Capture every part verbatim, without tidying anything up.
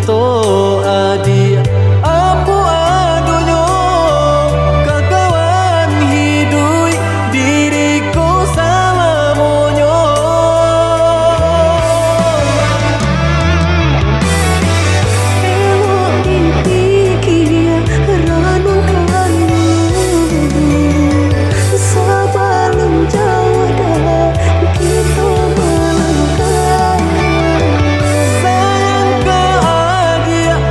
To adiak, apo adonyo, kakawan hiduik diri ko salamonyo. Elok dipikia, ranungkan dulu, sabalun jauah dah kito malangkah. Sayang ka adiak,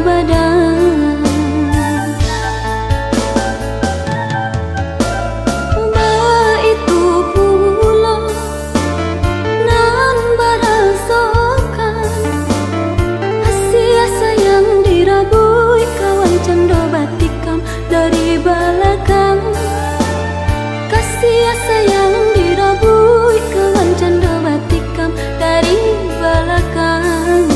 badan. Baitu pulo nan barasokan kasiah sayang dirabuik kawan cando batikam dari balakang. Kasiah sayang dirabuik kawan cando batikam dari balakang.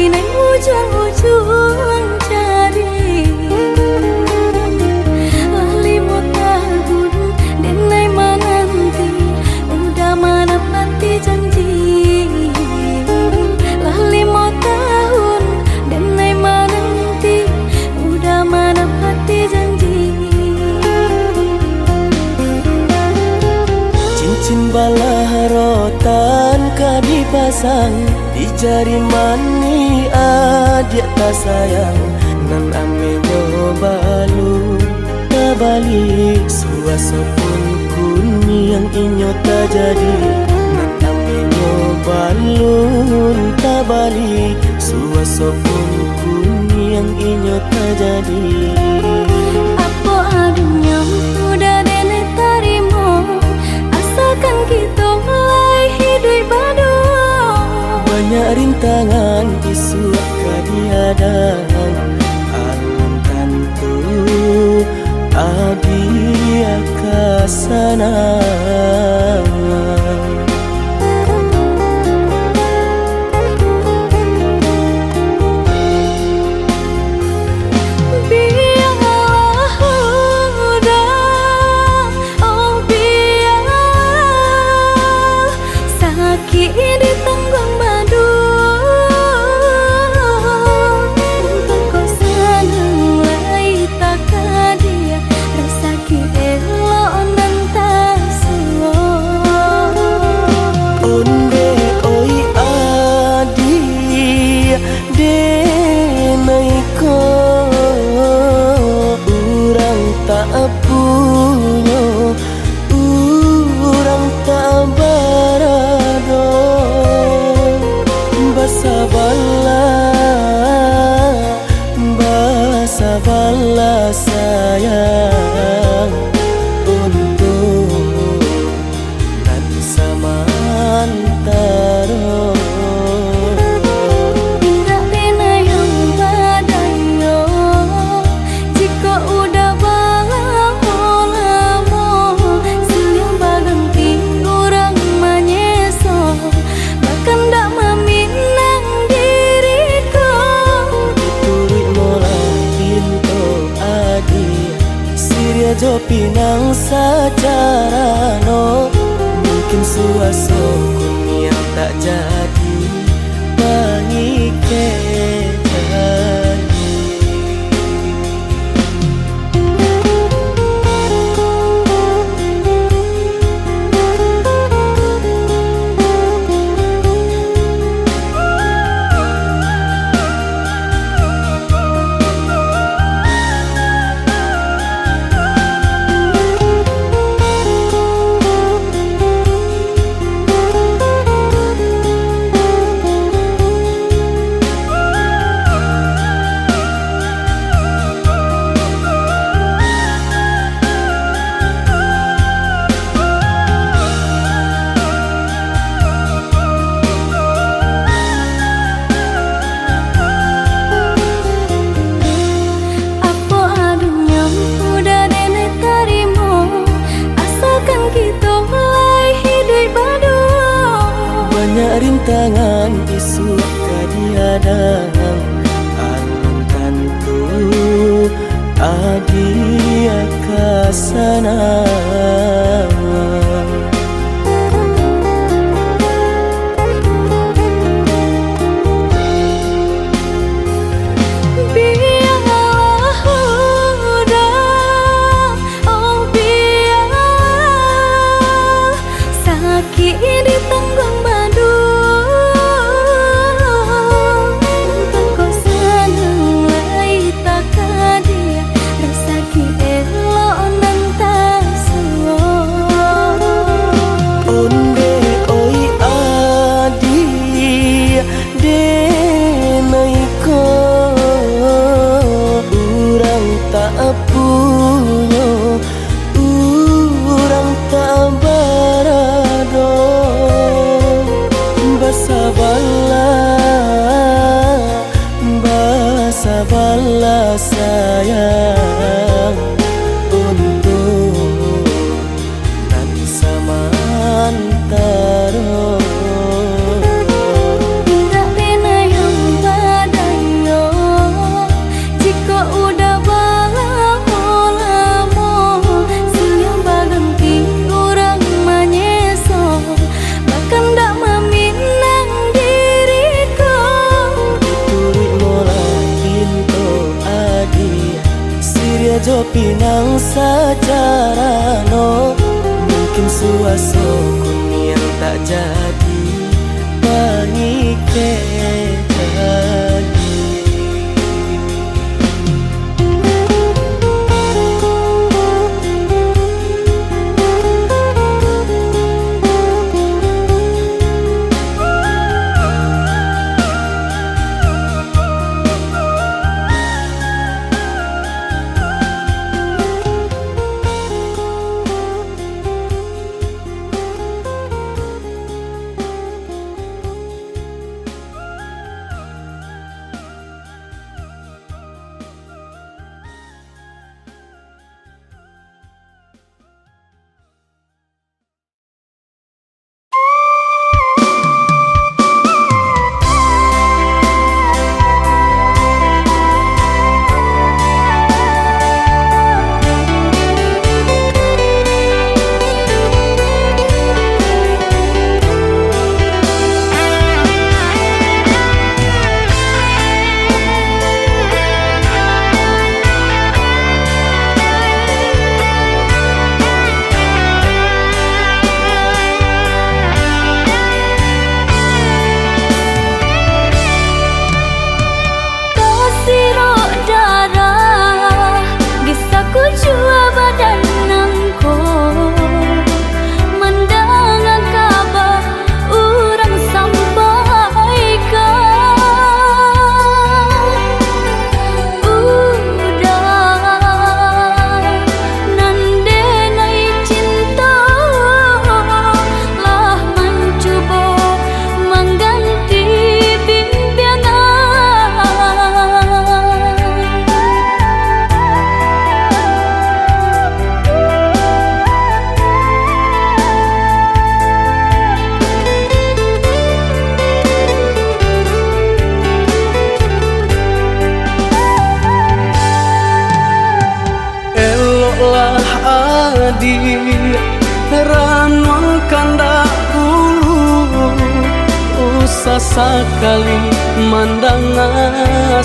Nan ujuang-ujuang cari. Lah limo tahun denai mananti, udah manapati janji. Lah limo tahun denai mananti, udah manapati janji. Cincin balah rotan ka dipasang di jari manih adiak tasayang, nan amenyo balun tabali. Suaso pun kuniang inyo tajadi, nan amenyo balun tabali. Suaso pun kuniang inyo tajadi. Apo adonyo udah denai tarimo, asakan kito lai hiduik baduo. Banyak rintangan isuak ka dihadang, alun tantu adiak ka sanang. Bialah udah, oh bialah, sakik ditangguang baduo. Untuang ko sanang lai takadiak, rasaki elok nan tasuo. Onde oi adiak, denai ko urang tak punyo, urang tak barado. Basabalah, basabalah sayang, untuak nan samantaro. Indak denai nan badayo, jikok udah balamo-lamo, siang baganti urang manyeso, bakandak maminang diri ko. Dituruik molah pinto adiak, siriah jo pinang sacarano. Mungkin suaso kuniang tak jadi pangikek. Apo adonyo udah denai tarimo, asakan kito lai hiduik baduo. Banyak rintangan isuak ka dihadang, alun tantu adiak ka sanang. Bialah udah, oh bialah, sakik ditangguang baduo. Pinang sajarano, mungkin suaso kuniang tak jadi pangikek lagi. Tasirok darah di sakujua badan nangko, mandanga kaba urang sampaikan. Udah nan denai cinto lah mancubo mangganti bimbiangan. Eloklah adiak, ranuang kandak ulu, usah sakali mandanga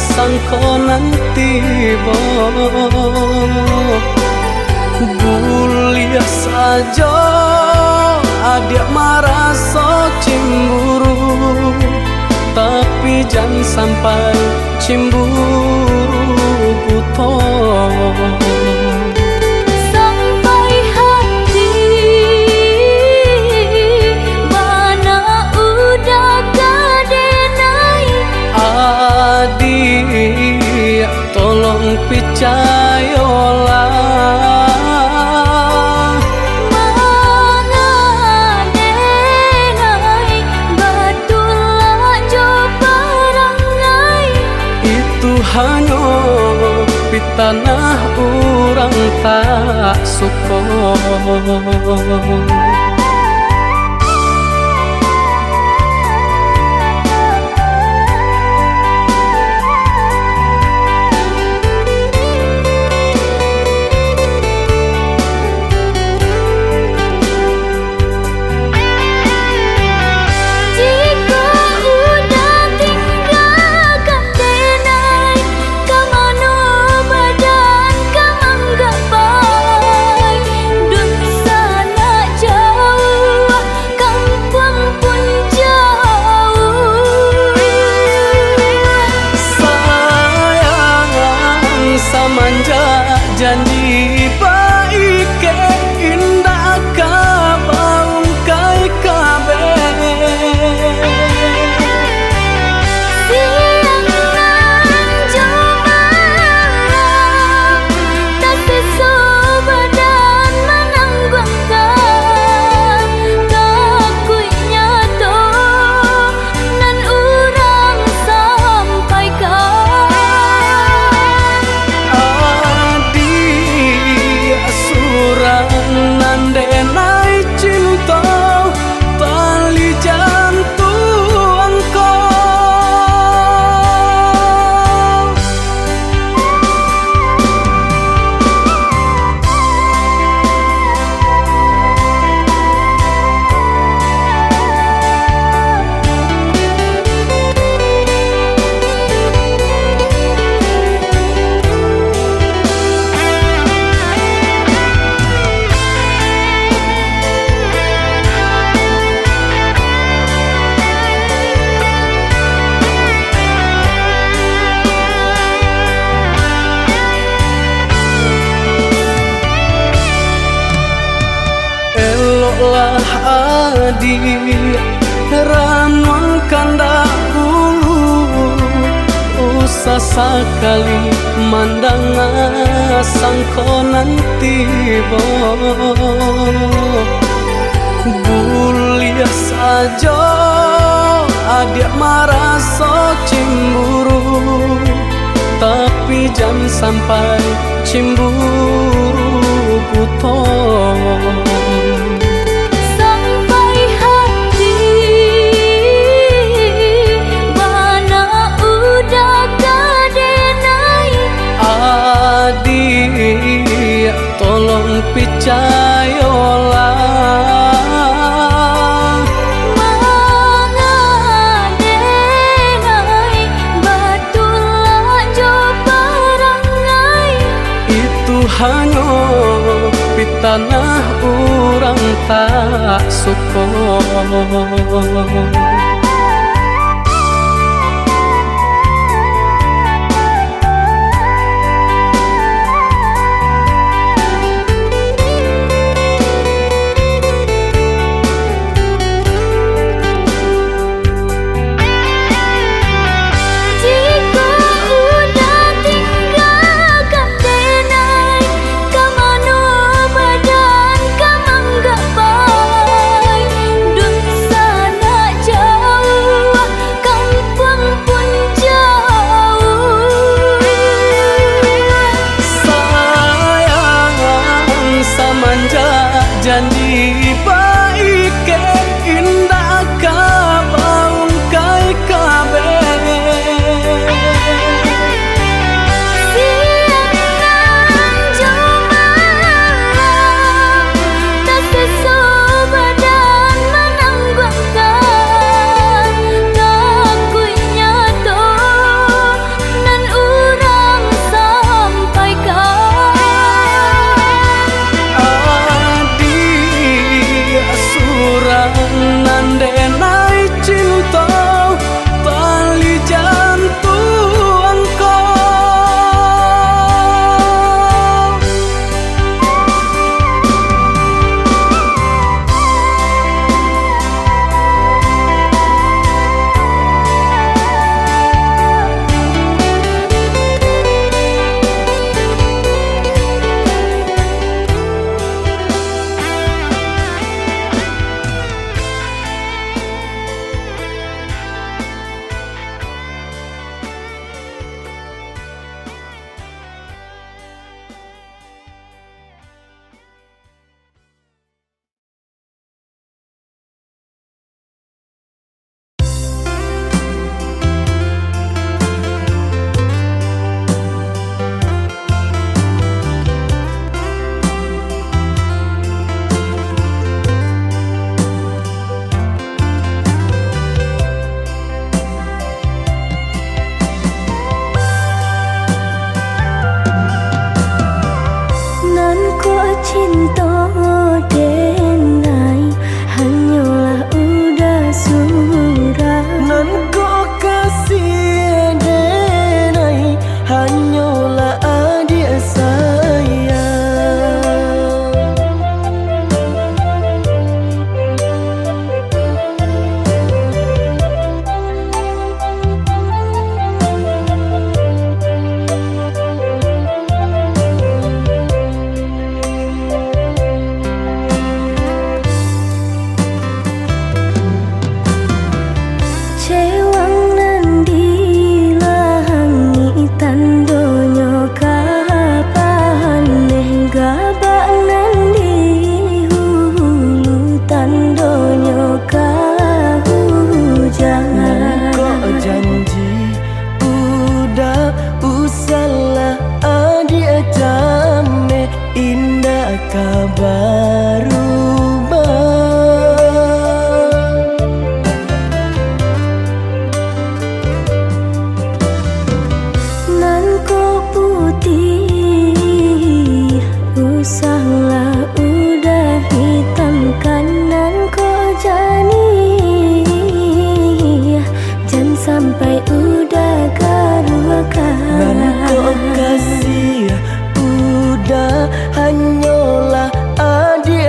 sangko nan tibo. Buliah sajo adiak maraso cimburu, tapi jan sampai cimburu buto. Sampai hati bana udah ka denai. Adiak, tolong picayolah. Manga denai batulak jo parangai. Itu hanyo pitanah urang tak suko. Jikok udah tinggakan denai, ka mano badan ka manggapai? Dunsanak jauah, kampuang pun jauah. Sayang, samanjak janji baikek, indak ka baungkai kabeh. Siang nan jo malam, tasiso badan manangguangkan, takuik nyato nan urang sampaikan. Adi, Lah adiak ranuang kandak bulu, usah sakali mandanga sangko nan tibo. Buliah sajo adiak maraso cimburu, tapi jan sampai cimburu buto. Sampai hati bana udah ka denai. Adiak, tolong picayolah. Manga denai batulak jo parangai. Itu hanyo pitanah urang tak suko. Jikok udah tinggakan denai, ka mano badan ka manggapai? Dunsanak jauah, kampuang pun jauah. Sayang, samanjak janji baikek, indak ka baungkai kabeh. Siang nan jo malam, taseso badan manangguangkan, takuik nyato nan urang sampaikan. Adiak surang nan denai cinto, tali jantuang ko. Nan kok cinto denai, hanyolah udah surang. Nan kok kasih denai, hanyolah adiak sayang. Cewang nan di langik tandonyo ka paneh, gabak nan di hulu tandonyo ka hujan. Nan kok janji udah, usahlah adiak cameh, indak ka barubah. Nan kok putiah, usahlah udah hitamkan. Nan kok janiah, jan sampai udah garuahkan. Nan kok kasih udah, hanyolah adiak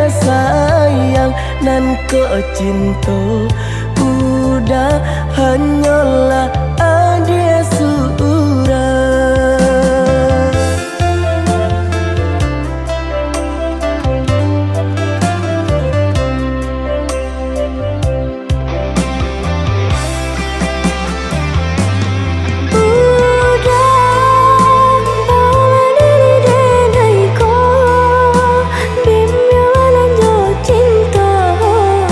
Cinto udah hanyolah adiak surang. Udah balanari denai ko, bimbiang balanjo cinto,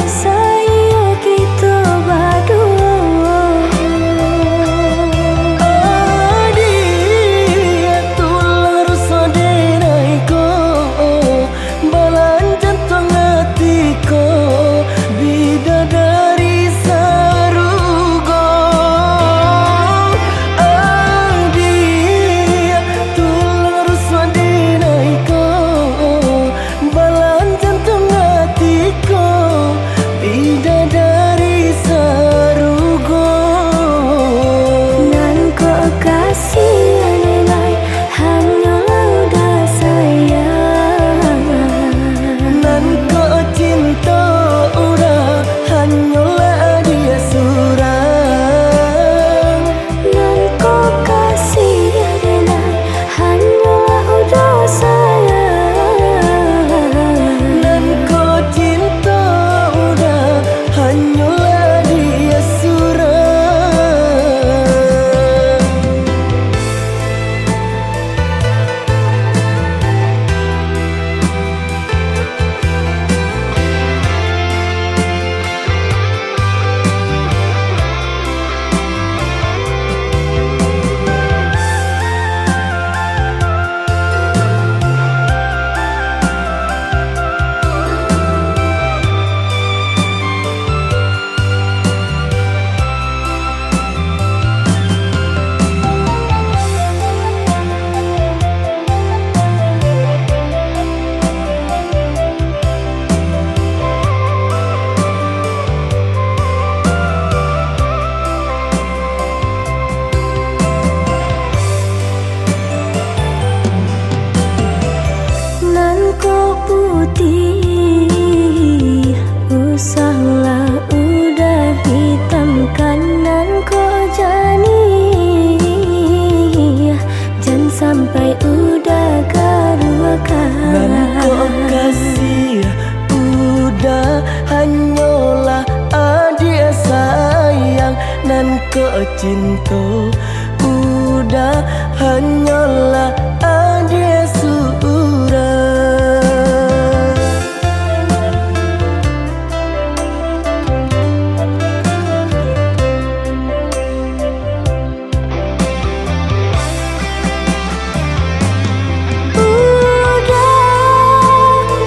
sayo kito baduo. Adiak tulang ruso denai ko, balanjan tuang ati ko, bidadari sarugo. Adiak tulang ruso denai ko, balanjan tuang ati ko, bidadari sarugo. Nan ko kasih denai, hanyolah udah sayang. Nan ko cinto udah, hanyolah adiak surang. Nan ko kasih denai, hanyolah udah sayang. Nan ko cinto udah, hanyolah adiak surang. Nan ko putiah, usahlah udah hitamkan. Nan ko janiah, jan sampai udah garuakan. Nan ko kasih udah, hanyolah adiak sayang. Nan ko cinto udah, hanyolah adiak surang. Udah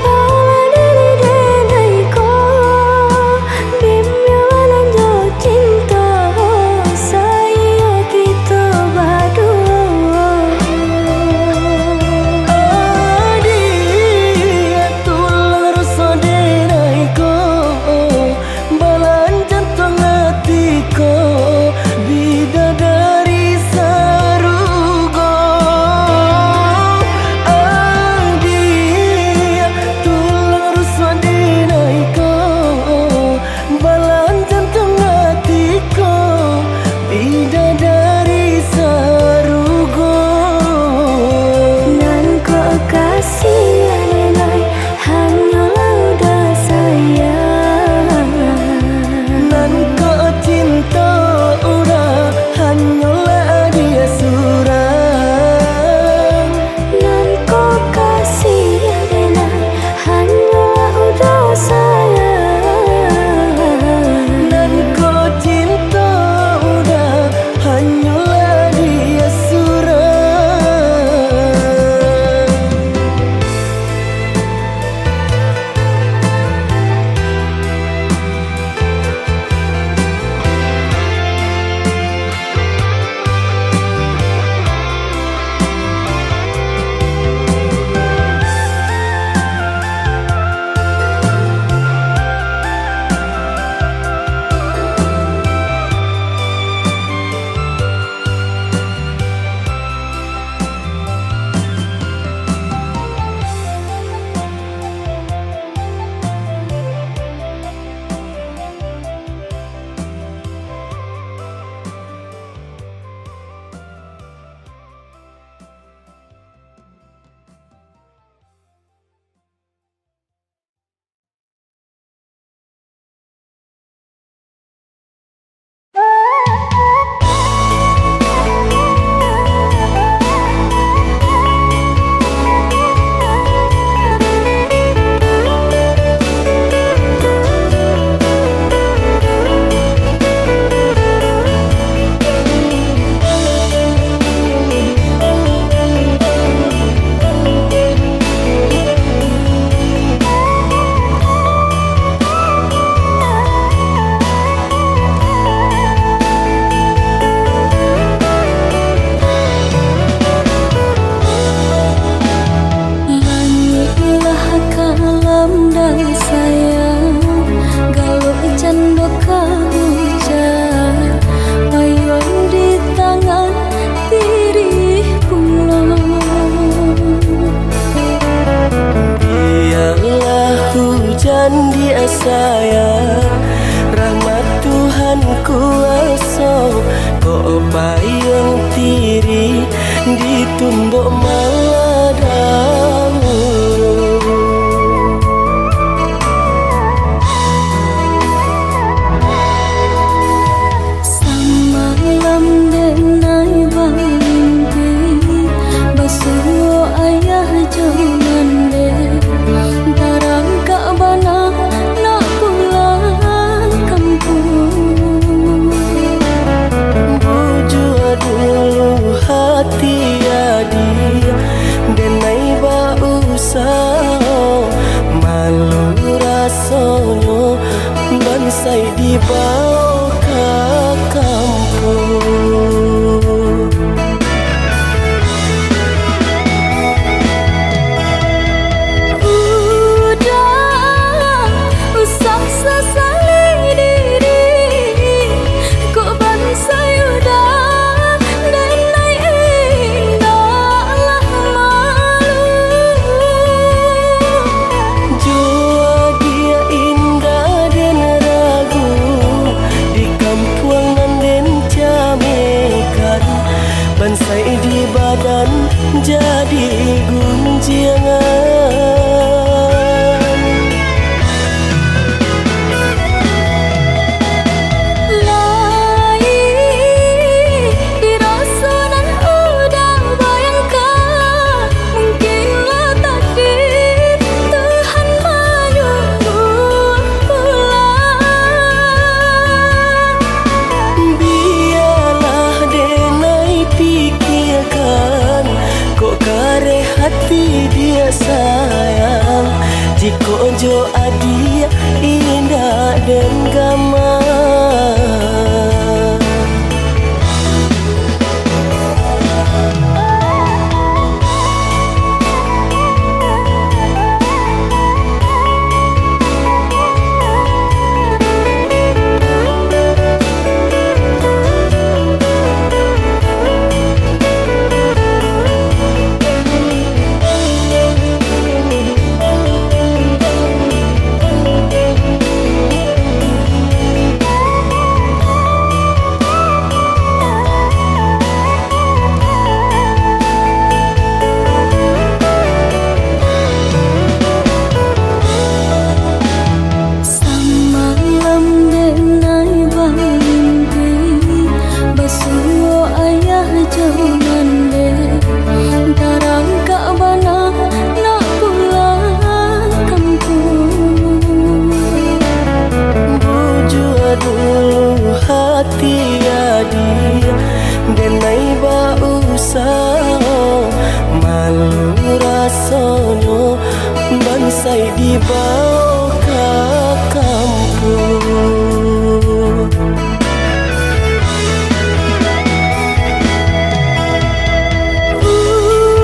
balanari denai ko, bimbiang balanjo cinto, sayo kito baduo. Sayang, rahmat Tuhan kuaso, kok payuang tiri ditumbok maladamu. Samalam denai bamimpi, basuo ayah jo mandeh, tarangkak bana nak pulang kampuang. Bujua dulu hati adia, denai bausaho, malu rasonyo, bansaik dibawo ka kampuang. Udah, usah sasali diri, kok bansaik udah, denai indak lah malu. Jua dia indak den ragu, di kampuang nan den camekan, bansaik di badan jadi gunjiangan. Lai diraso nan udah bayangkan, mungkinlah takdir Tuhan manyuruh pulang. Bialah denai pikiakan, kok kareh hati dia sayang, jikok jo adiak indak den gama. Samalam denai bamimpi, basuo ayah jo mandeh, tarangkak bana nak pulang kampuang. Bujua dulu hati adia, denai bausaho, malu rasonyo, bansaik dibawo ka kampuang.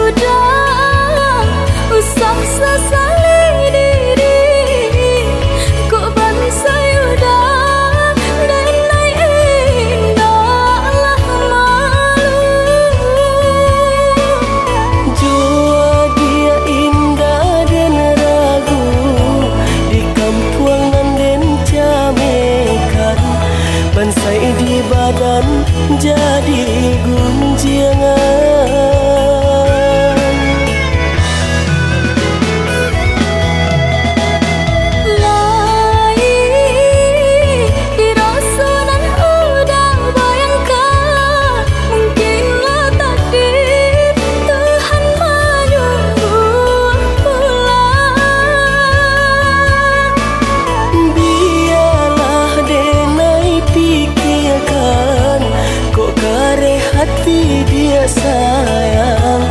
Udah, usah sasali diri, kok bansaik udah, denai indak lah malu. Jua dia indak den ragu, di kampuang nan den camekan, bansaik di badan jadi gunjiangan. Lai diraso nan udah bayangkan, mungkinlah takdir Tuhan manyuruh pulang. Bialah denai pikiakan, kok kareh hati dia sayang,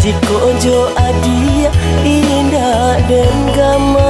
jikok jo adiak indak den gama.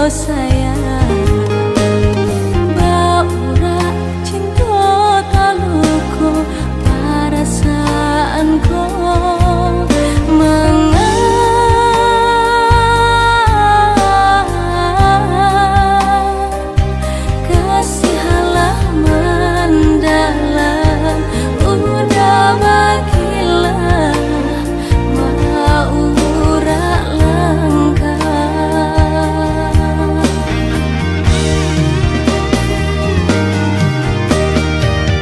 sayang. Baurak cinto taluko parasaan ko manga. Kasih alah mandalam, udah bakilah maurak langkah.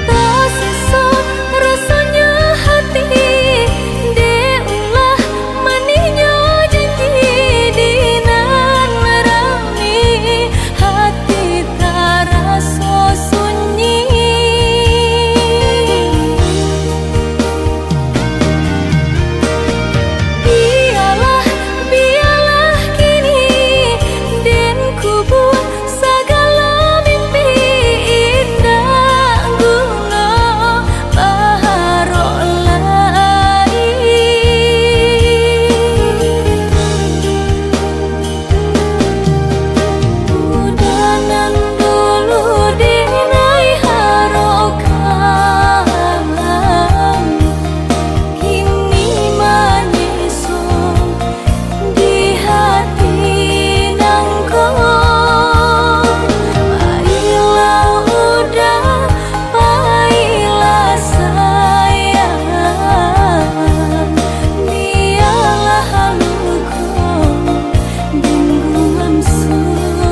Tasiso rasonyo hati, dek ulah manihnyo janji di nan rami, hati taraso sunyi. Bialah, bialah kini, den kubua sagalo mimpi, indak guno baharok lai. Udah nan dulu den ai harokan, kini manyiso di hati nangko. Pailah udah, pailah sayang, bialah luko dingguam surang.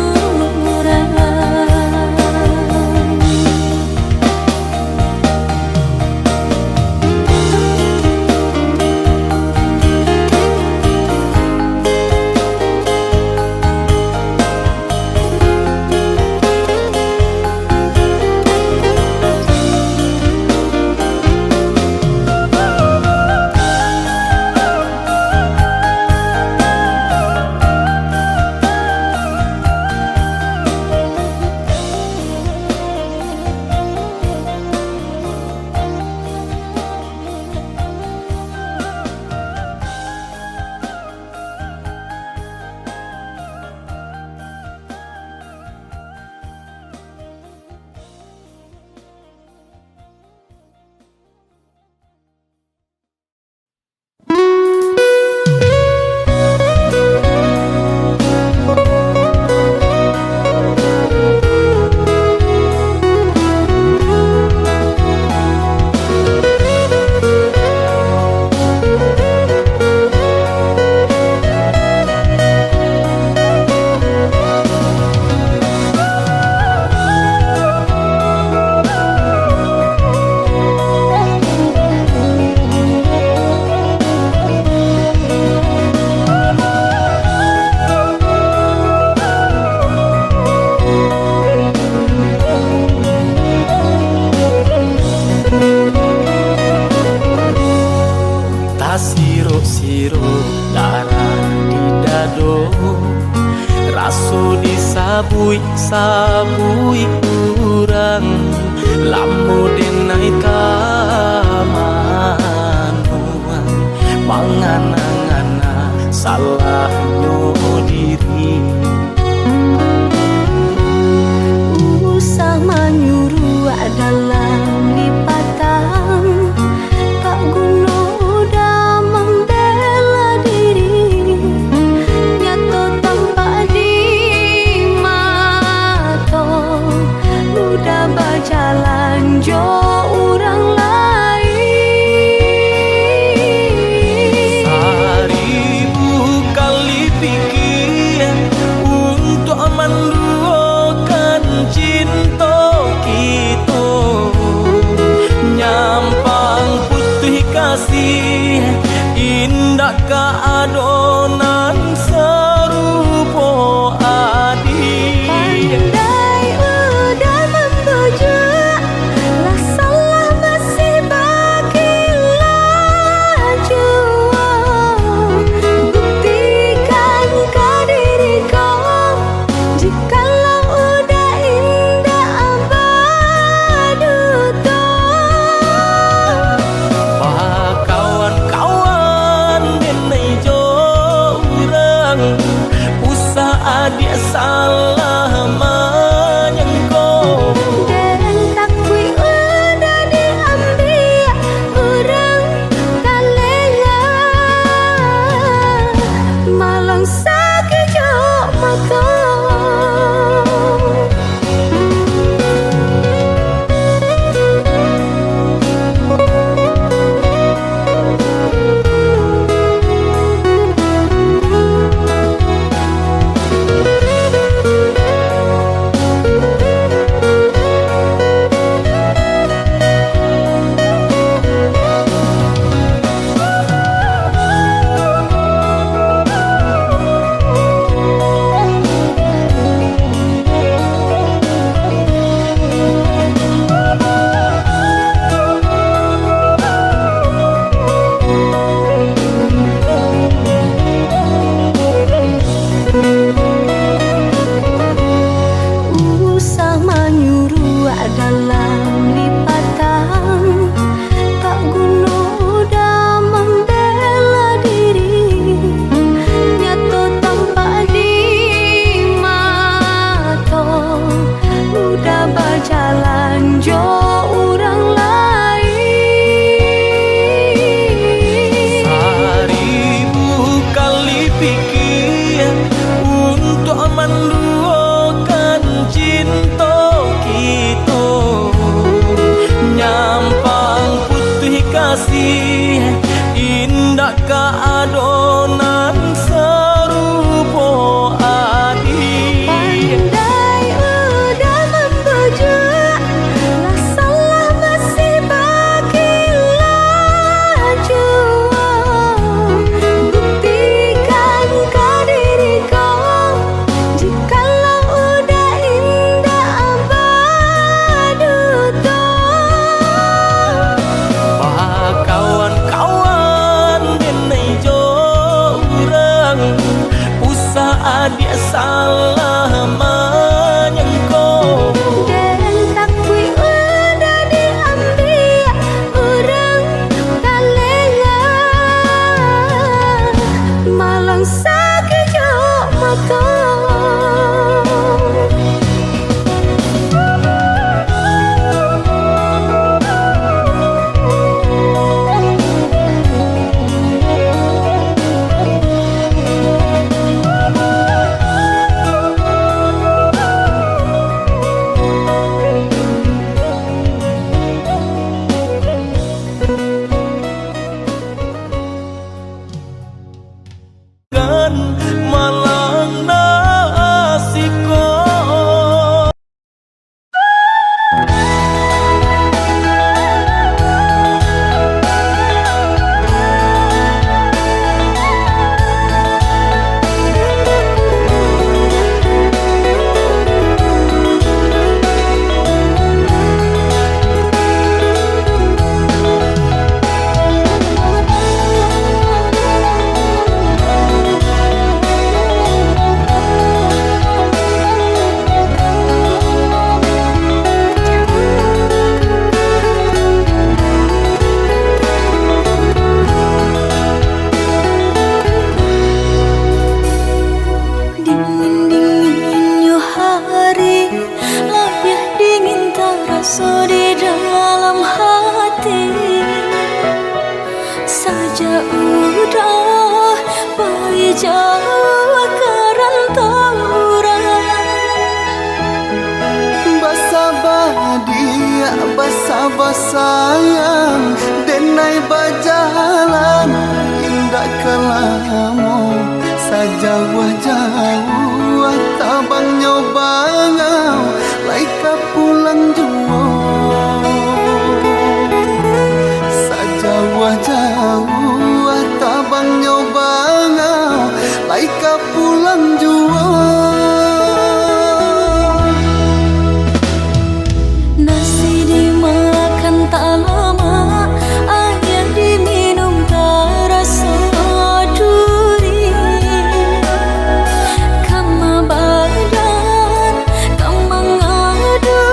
Tasirok-sirok darah di dado, raso disabuik-sabuik urang, lamo den ai tamanuang, mangana-ngana salahnyo diri. Usah manyuruak dalam lipatan, tak guno udah mambela diri. Nyato tampak di mato, udah bajalan jo urang lain. Saribu kali pikia, Sakejap mato. Usah manyuruak dalam lipatan, tak guno udah mambela diri. Nyato tampak di mato, udah bajalan jo urang lain. Saribu kali pikia untuak manduokan cinto kito. Nyampang putuih kasih, indak ka ado nan sarupo, adik. Pandai udah mambujuak, lah salah masih bakilah juo. Buktikan ka diri ko, jikalau udah indak baduto. Bakawan-kawan denai jo urang, usah adiak salah manyangko. Den takuik udah diambiak urang talenga, malang sakejap mato. Kan malang nasiko. Dingin-dinginnyo hari, labiah dingin taraso di dalam hati. Sajak udah pai jauah ka rantau urang. Basaba diak, basaba sayang, denai bajalan indak ka lamo. Sajauah-jauah tabangnyo bangau, lai ka pulang juo. Sajauah-jauah tabangnyo bangau, lai ka pulang juo. Nasi dimakan tak lamak, aia diminum taraso duri. Kama badan, kama ngadu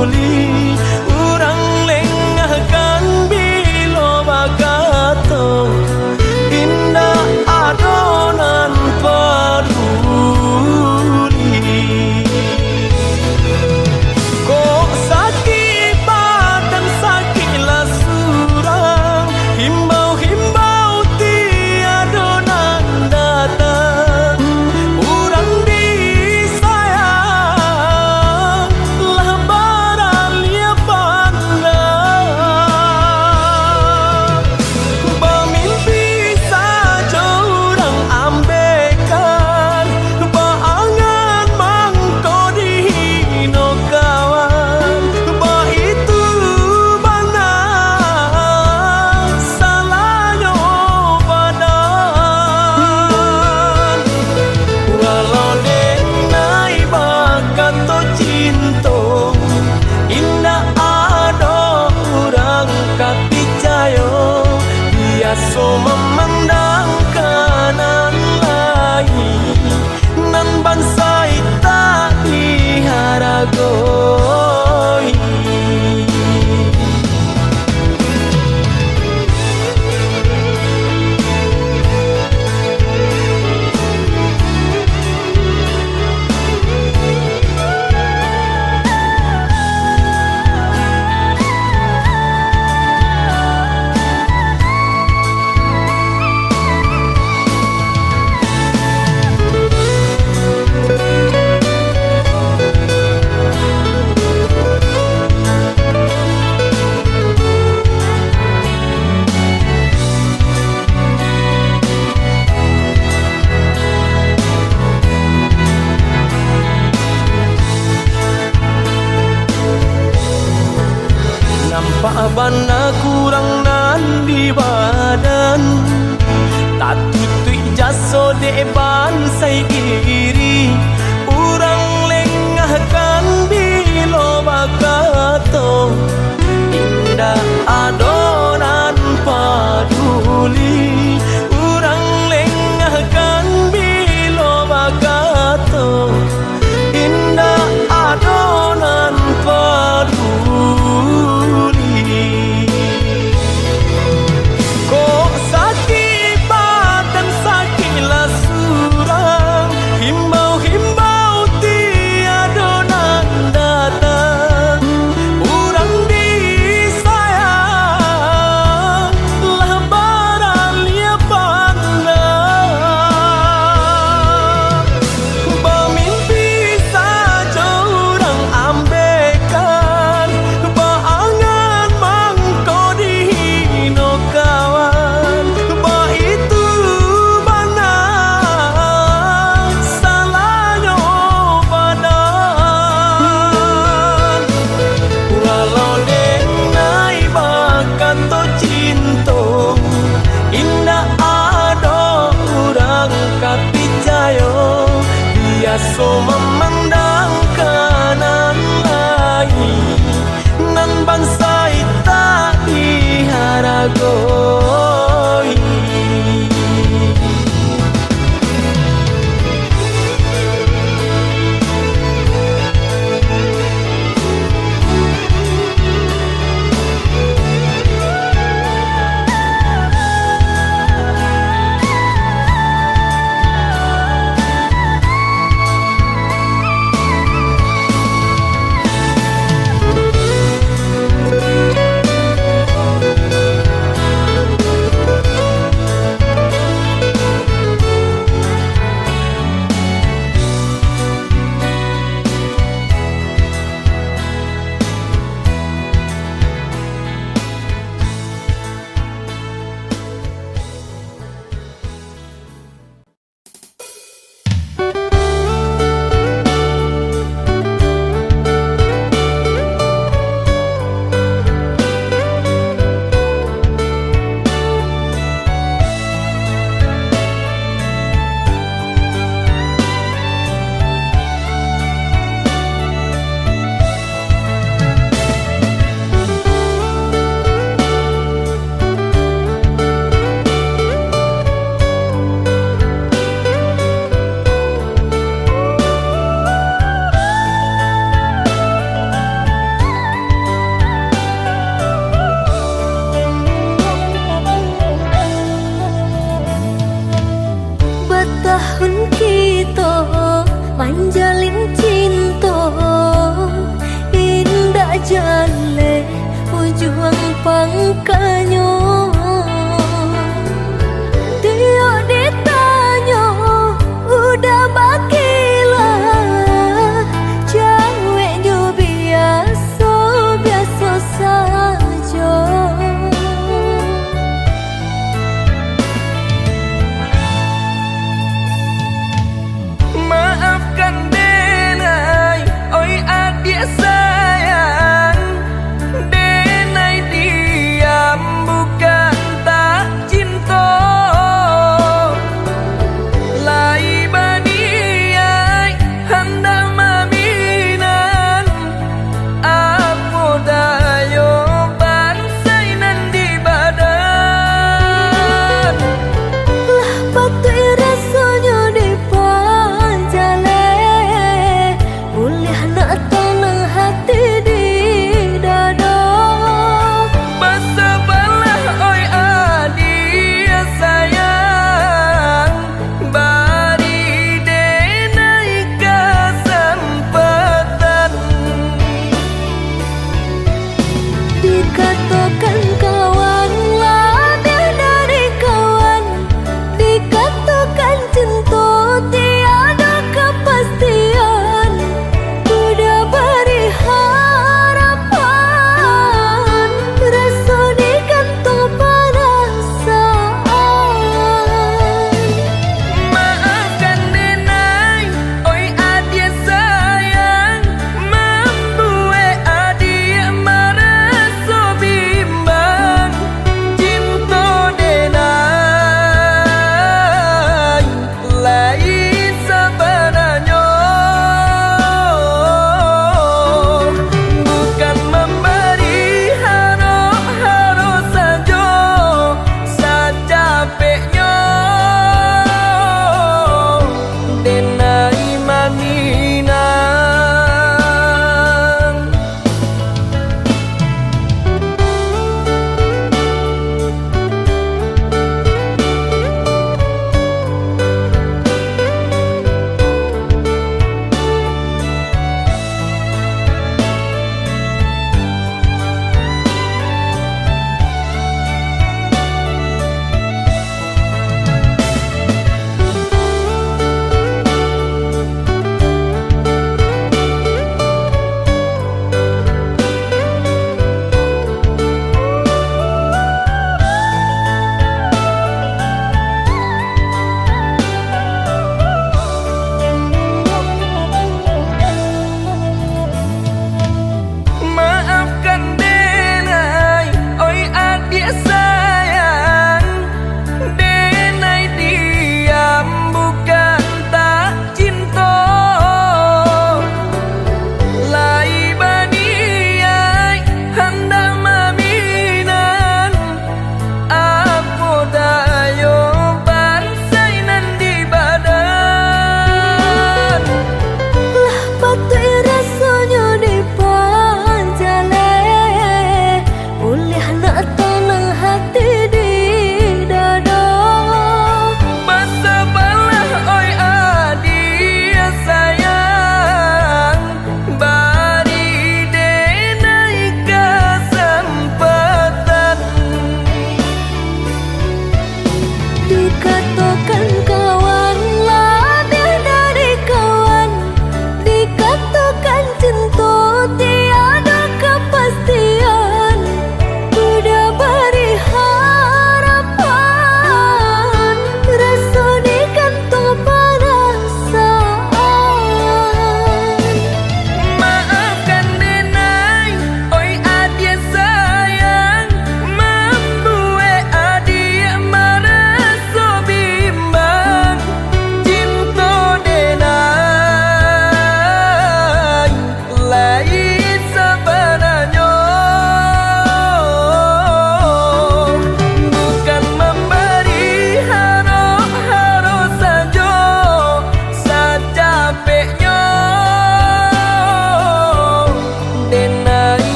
Urang lengahkan bilo bakato, indak ado nan paduli. Kok sakik badan, sakiklah surang, himbau-himbau tiado nan datang. Urang disayang lah baraliah pandang. Bamimpi sajo urang ambekan, baangan mangko dihino kawan. Baitu bana salahnyo badan. Walau denai bakato cinto, indak ado urang ka picayo. Biaso mamandang ka nan lain, nan bansaik tak diharagoi. Nampak bana kurang nan di badan, tatutuik jaso dek bansaik diri. Urang lengahkan bilo bakato, indak ado nan paduli. Urang lengahkan bilo bakato, indak ado nan paduli. Kok sakik badan, sakiklah surang, Kanyo, tiok ditanyo, udah bakilah, jaweknyo biaso, biaso sajo. Maafkan denai, oi adiak sayang, denai diam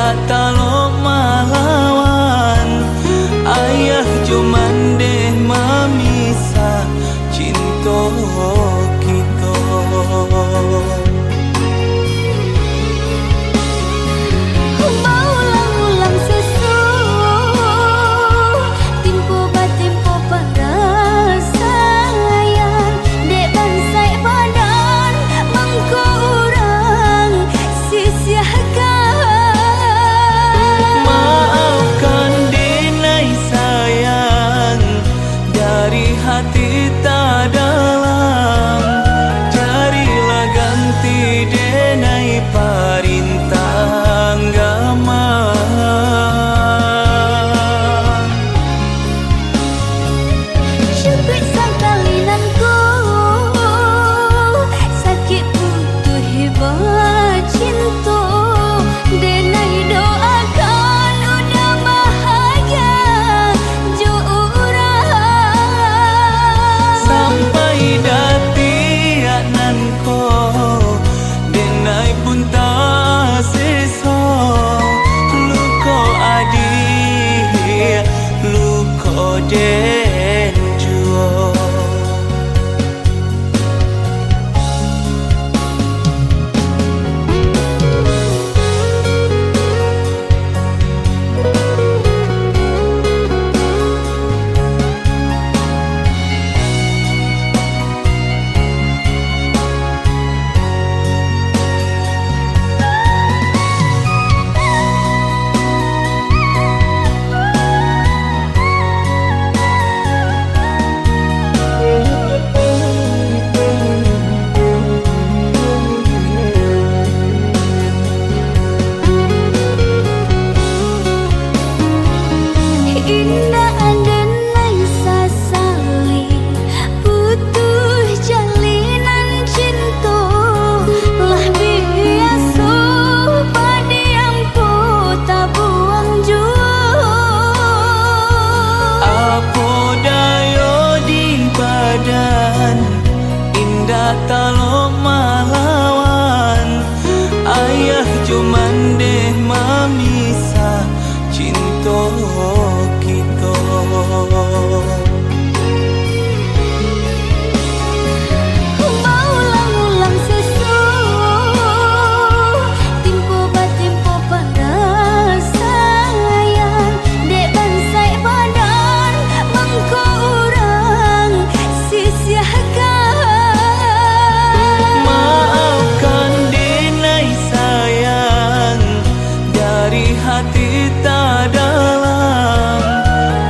Talok malawan, ayah jo mandeh mamisah cinto kito. Baulang-ulang susu, timpo batimpo parasaian, dek bansaik badan mangko urang sisiahkan. Maafkan denai sayang, dari hati tadalam, carilah ganti denai parintah agama. Cukuik sakali nan ko, sakik putuih bacinto, denai doakan udah bahagia jo urang. Sampai datiak nan ko, denai pun taseso, luko adiak, luko den juo. Indak den lai sasali, putuih jalinan cinto, lah biaso padiam ko tabuang juo. Apo dayo di badan, indak talok malawan, ayah jo mandeh mamisah cinto kito. Baulang-ulang susu, timpo batimpo parasaian, dek bansaik badan mangko urang sisiahkan. Maafkan denai sayang, dari hati tadalam,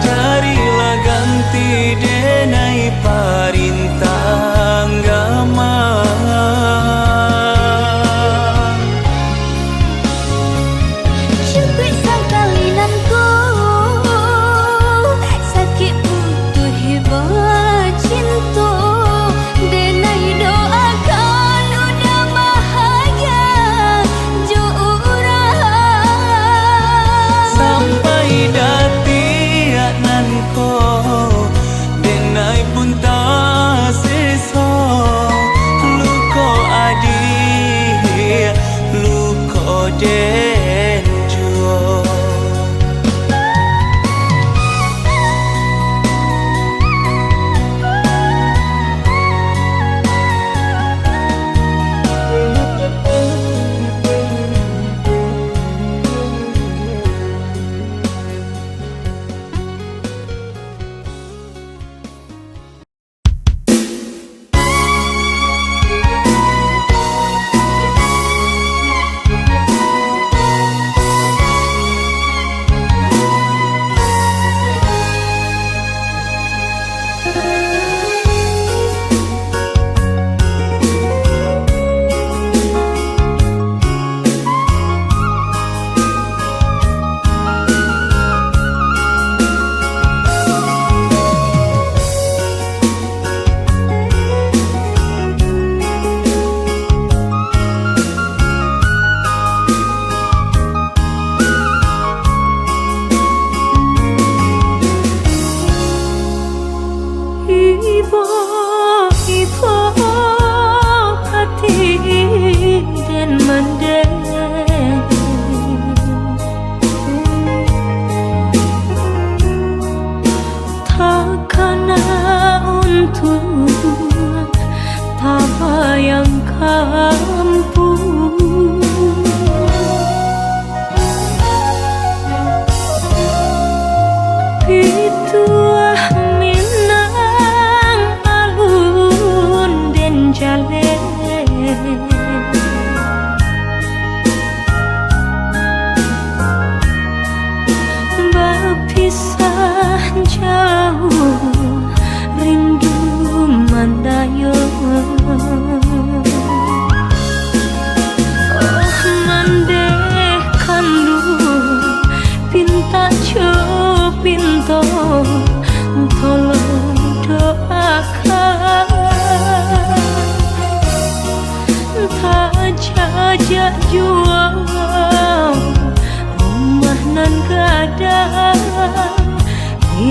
carilah ganti denai parintah agama. Cukuik sakali nan ko, sakik putuih bacinto, denai doakan udah bahagia jo urang.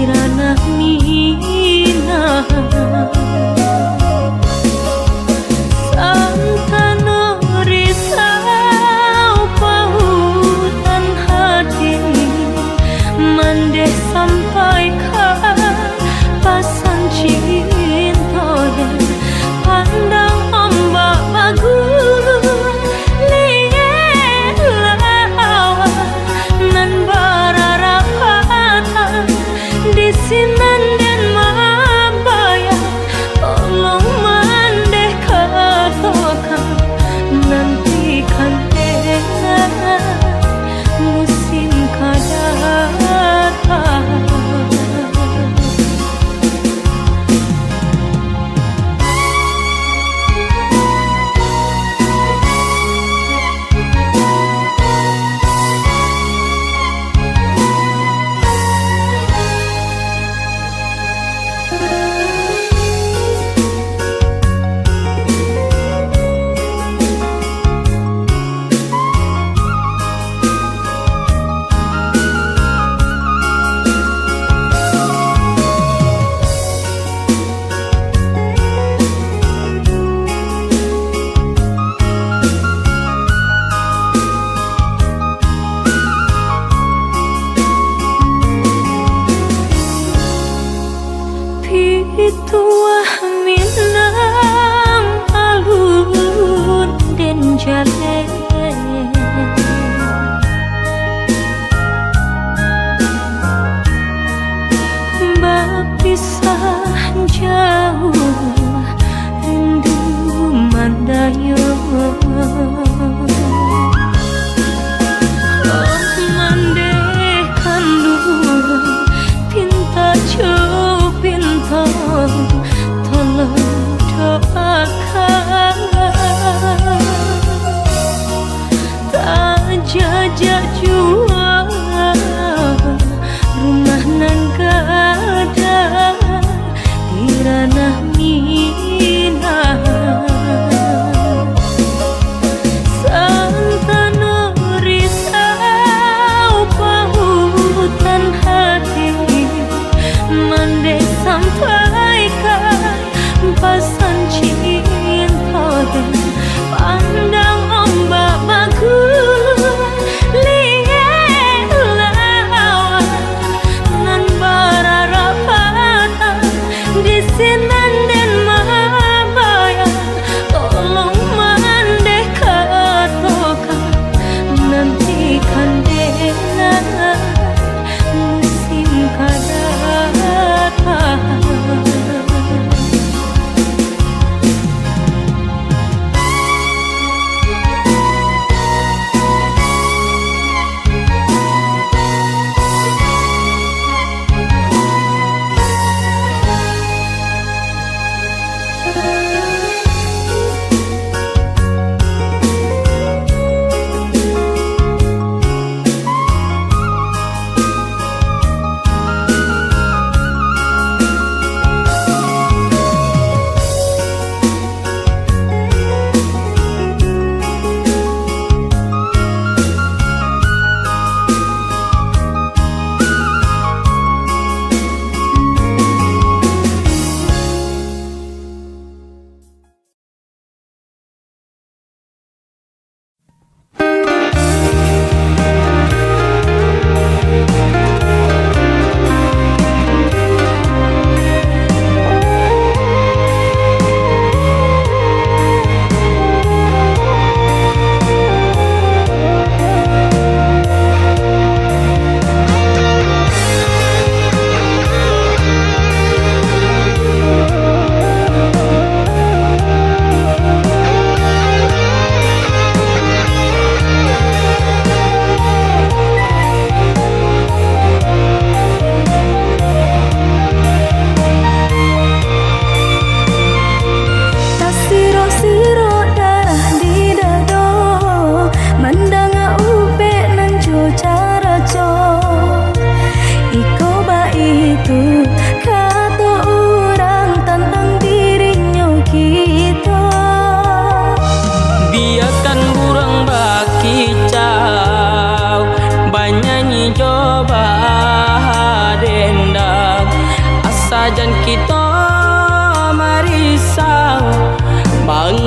Ranah Minang. Santano risau pautan hati, mandeh sampai ka pasan cinto den. Pandang ombak bagulu, liek lawan nan bararapatan, di sinan den mambayang,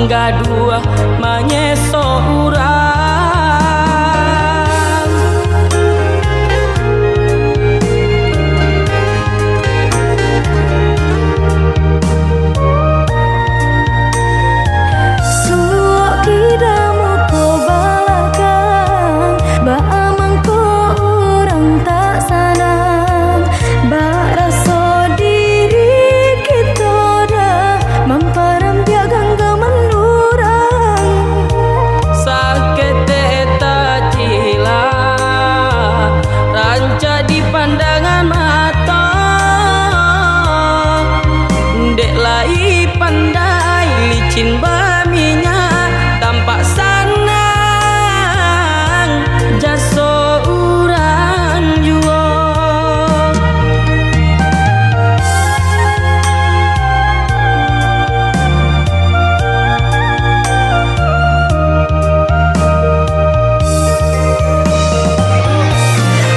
Gaduah manyeso urang. Suok kida muko balakang, baa mangko urang tak sanang. Baraso diri kito dah mamparambiak ganggaman urang. Saketek tacilak, rancak dipandangan mato. Dek lai pandai licin baminyak, tampak sanang jaso urang juo.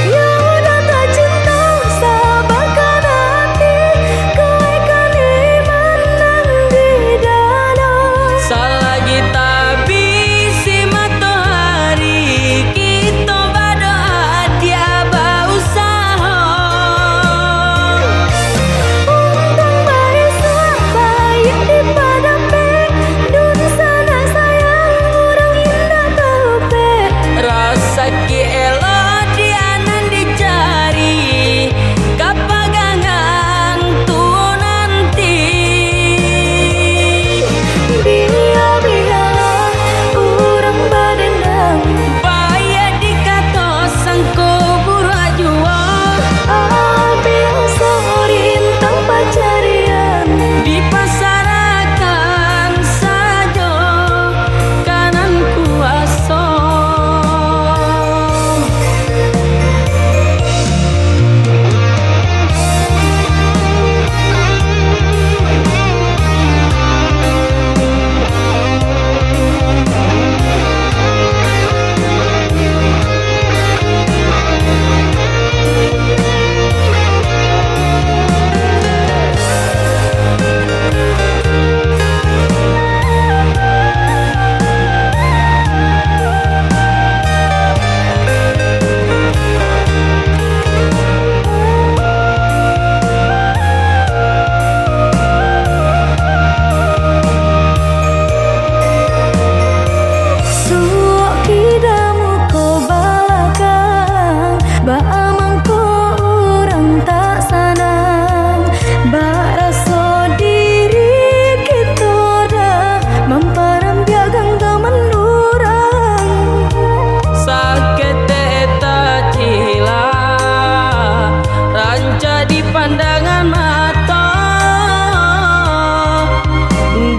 Yo dah tacinto sabakan ati, kuaikkan iman nan di dado. Salagi tabisi matoari, kito badoa dia bausaho. Untuang baisuak baiak dipadapek, dunsanak sayang urang indak taupek. Rasaki elok dia nan dicari, kapagangan tu nanti. Bia-bialah urang badendam, baiak dikato sangko buruak juo. Abih sorintang pacarian, dipasarakan sajo ka nan kuaso. Suok kida muko balakang, baa mangko urang tak sanang. Baraso diri kito dah mamparambiak ganggaman urang. Saketek tacilak, rancak dipandangan mato.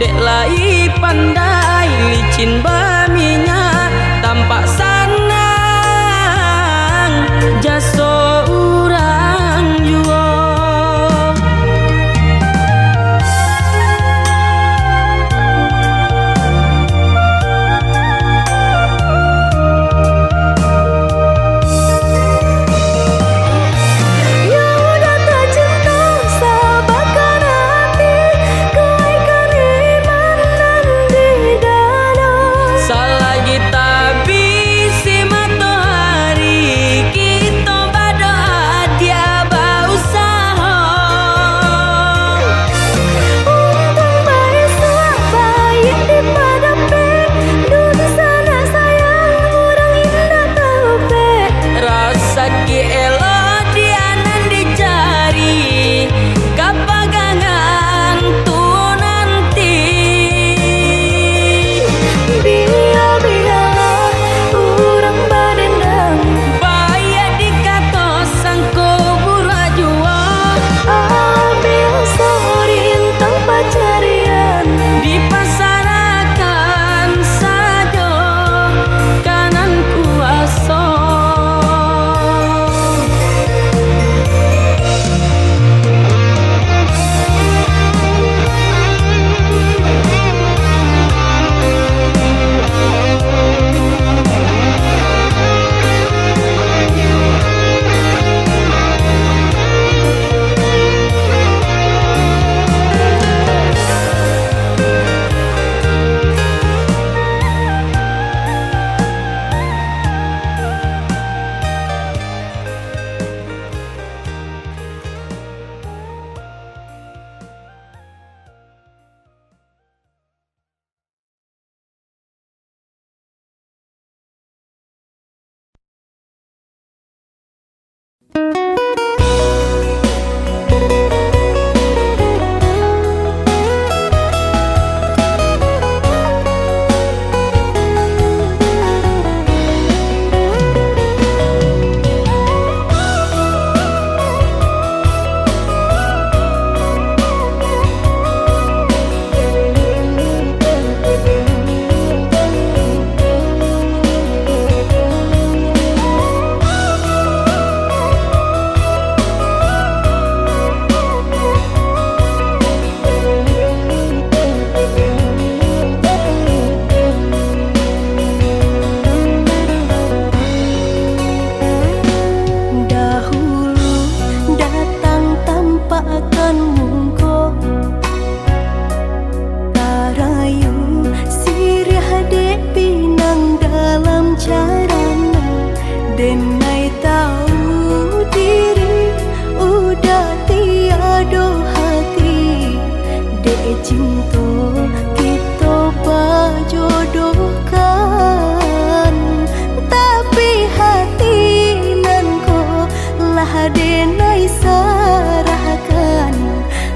Dek lai pandai licin baminyak, tampak sanang jaso urang juo. Yo dah tacinto sabakan ati, kuaikkan iman nan di dado. Denai tahu diri, udah tiado hati. Dek cinto kito bajodohkan, tapi hati nan ko lah denai sarahkan.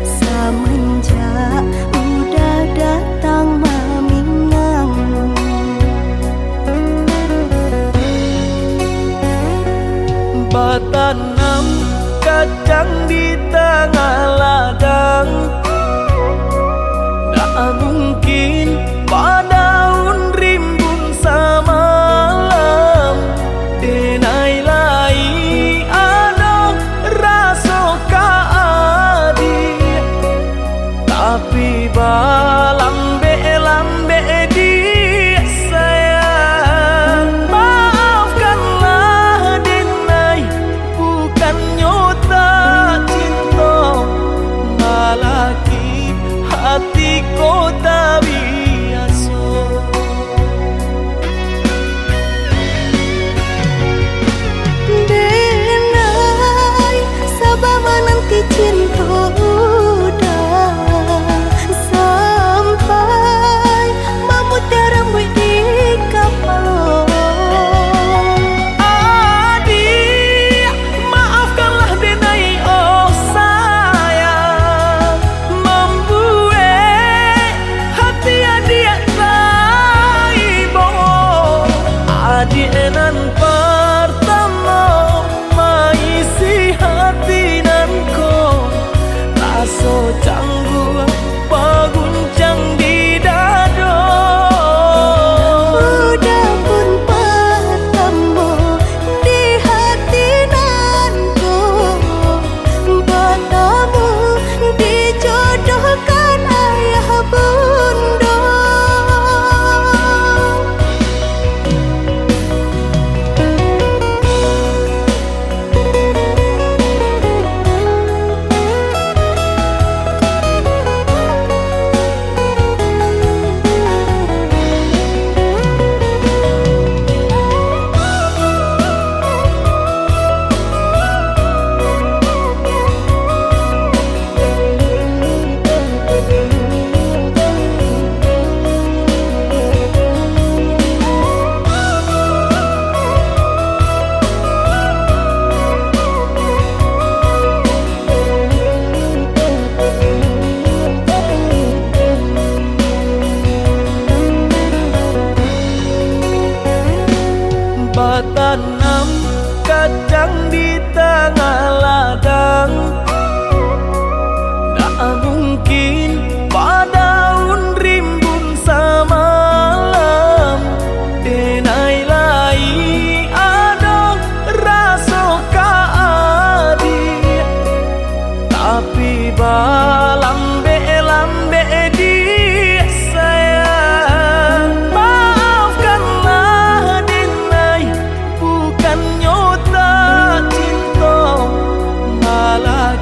Samanjak udah datang maminang, batanam kacang di tangah ladang, ndak mungkin badaun rimbun samalam. Denai lai ado raso ka adiak, tapi balambek-lambek diak sayang. Maafkanlah denai, bukannyo tak cinto, malah ki hati ko tabiaso. Denai, saba mananti cinto udah sampai mamutiah rambuik di kapalo. Adiak, maafkanlah denai, oh sayang, mambuek hati adiak taibo. Adiak nan partamo maisi hati nan ko, raso cangguang baguncang di dado. Udah pun partamo di hati nan ko, batamu dijodohkan ayah bundo. Batanam kacang di tangah ladang, ndak mungkin badaun rimbun samalam. Denai lai ado raso ka adiak, tapi balambek-lambek diak sayang. Maafkanlah denai, bukannyo tak cinto, malah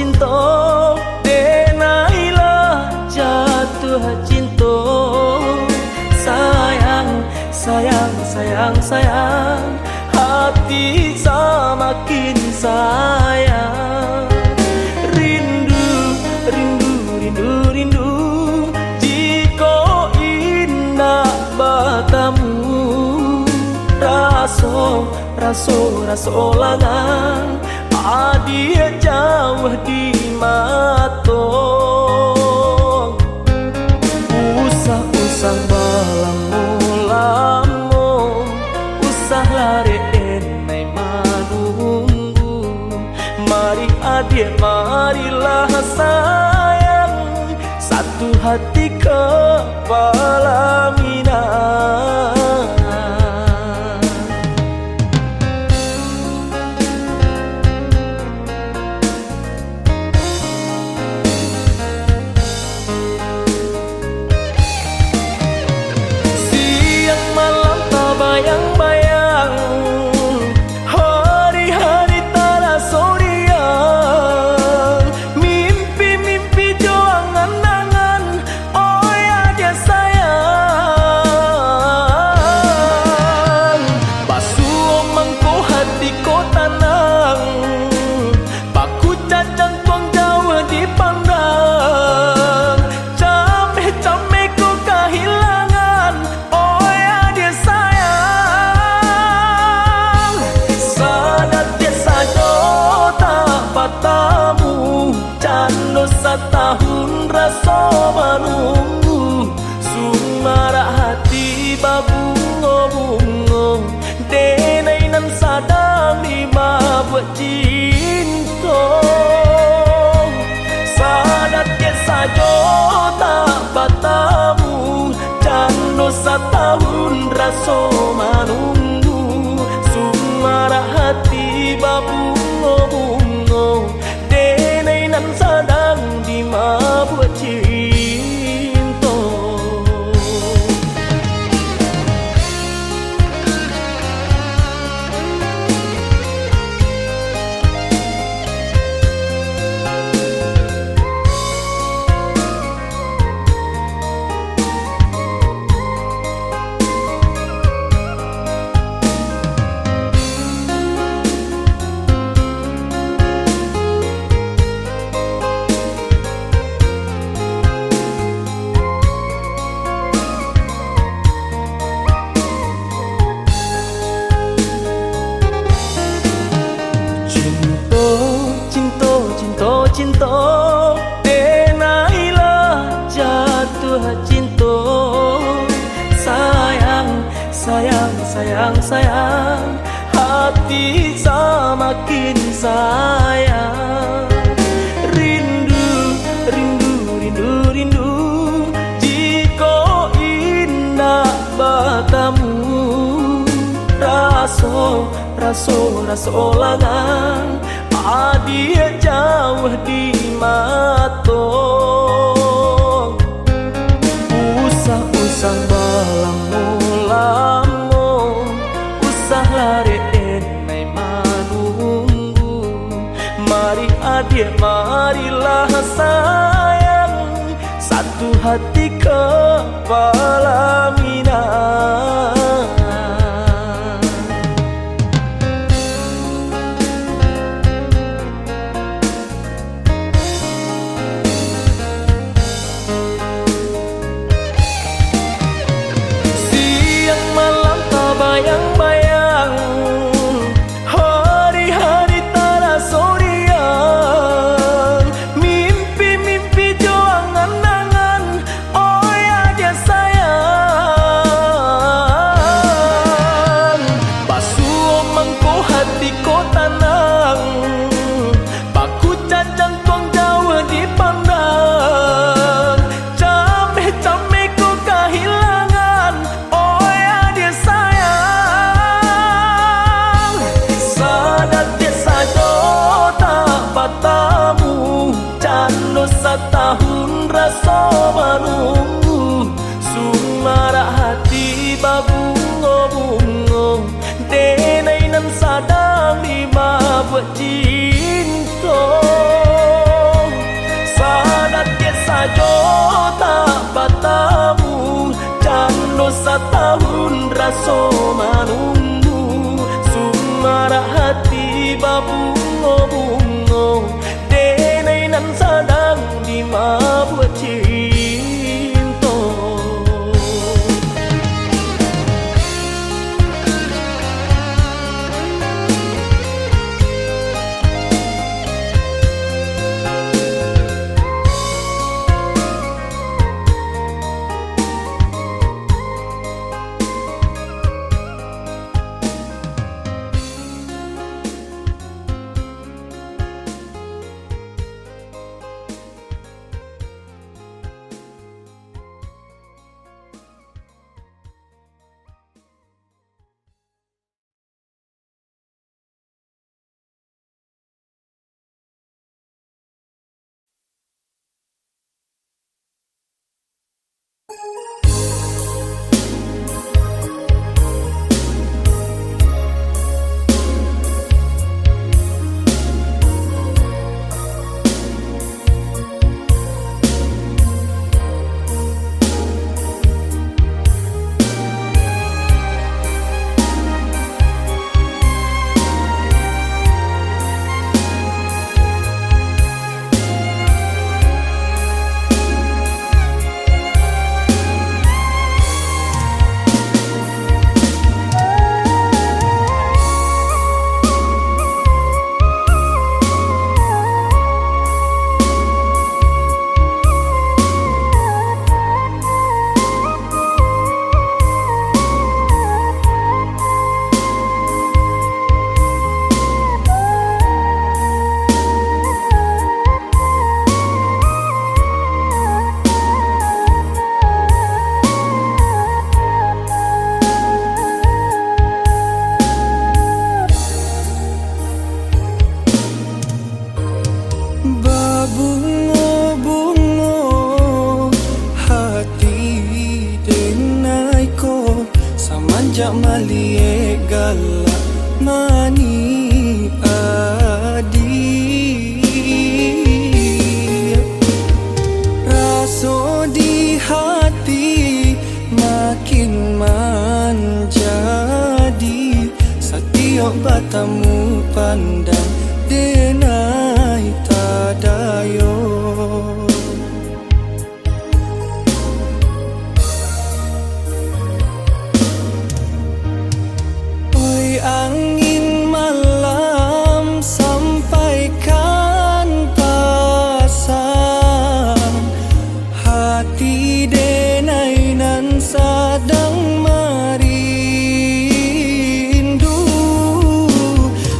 cinto, denailah jatuah cinto. Sayang, sayang, sayang, sayang, hati samakin sayang. Rindu, rindu, rindu, rindu, jikok indak batamu. Raso, raso, raso langang, adiak jauah di mato. Usah-usah balamo-lamo, usah larek denai manunggu. Mari adiak, marilah sayang, satu hati ka palaminan. Siang malam tabayang-bayang, hari-hari taraso riang, mimpi-mimpi jo angan-angan, oi adiak sayang. Basuo mangko hati ko tanang, bakucak jantuang jauah dipandang, cameh-cameh ko kahilangan, oi adiak sayang. Sadatiak sajo tak batamu, cando satahun raso manunggu. Sumarak hati babungo-bungo, denai nan sadang dimabuak cinto. Sadatiak sajo tak batamu, cando satahun raso manunggu. Sumarak hati babungo-bungo, denai nan sadang dimabuak cinto. Cinto, cinto, cinto, cinto, denailah jatuah cinto. Sayang, sayang, sayang, sayang, hati samakin sayang. Rindu, rindu, rindu, rindu, jikok indak batamu. Raso, raso, raso langang, adiak jauah di mato. Usah-usah balamo-lamo, usah larek denai manunggu. Mari adiak, marilah sayang, satu hati ka palaminan. Siang malam tabayang-bayang, hari-hari taraso riang, mimpi-mimpi jo angan-angan, oi adiak sayang. Alah mani adiak, raso di hati makin manjadi. Satiok batamu pandang denai tadayo. Oi angin malam, sampaikan pasan hati denai nan sadang marindu,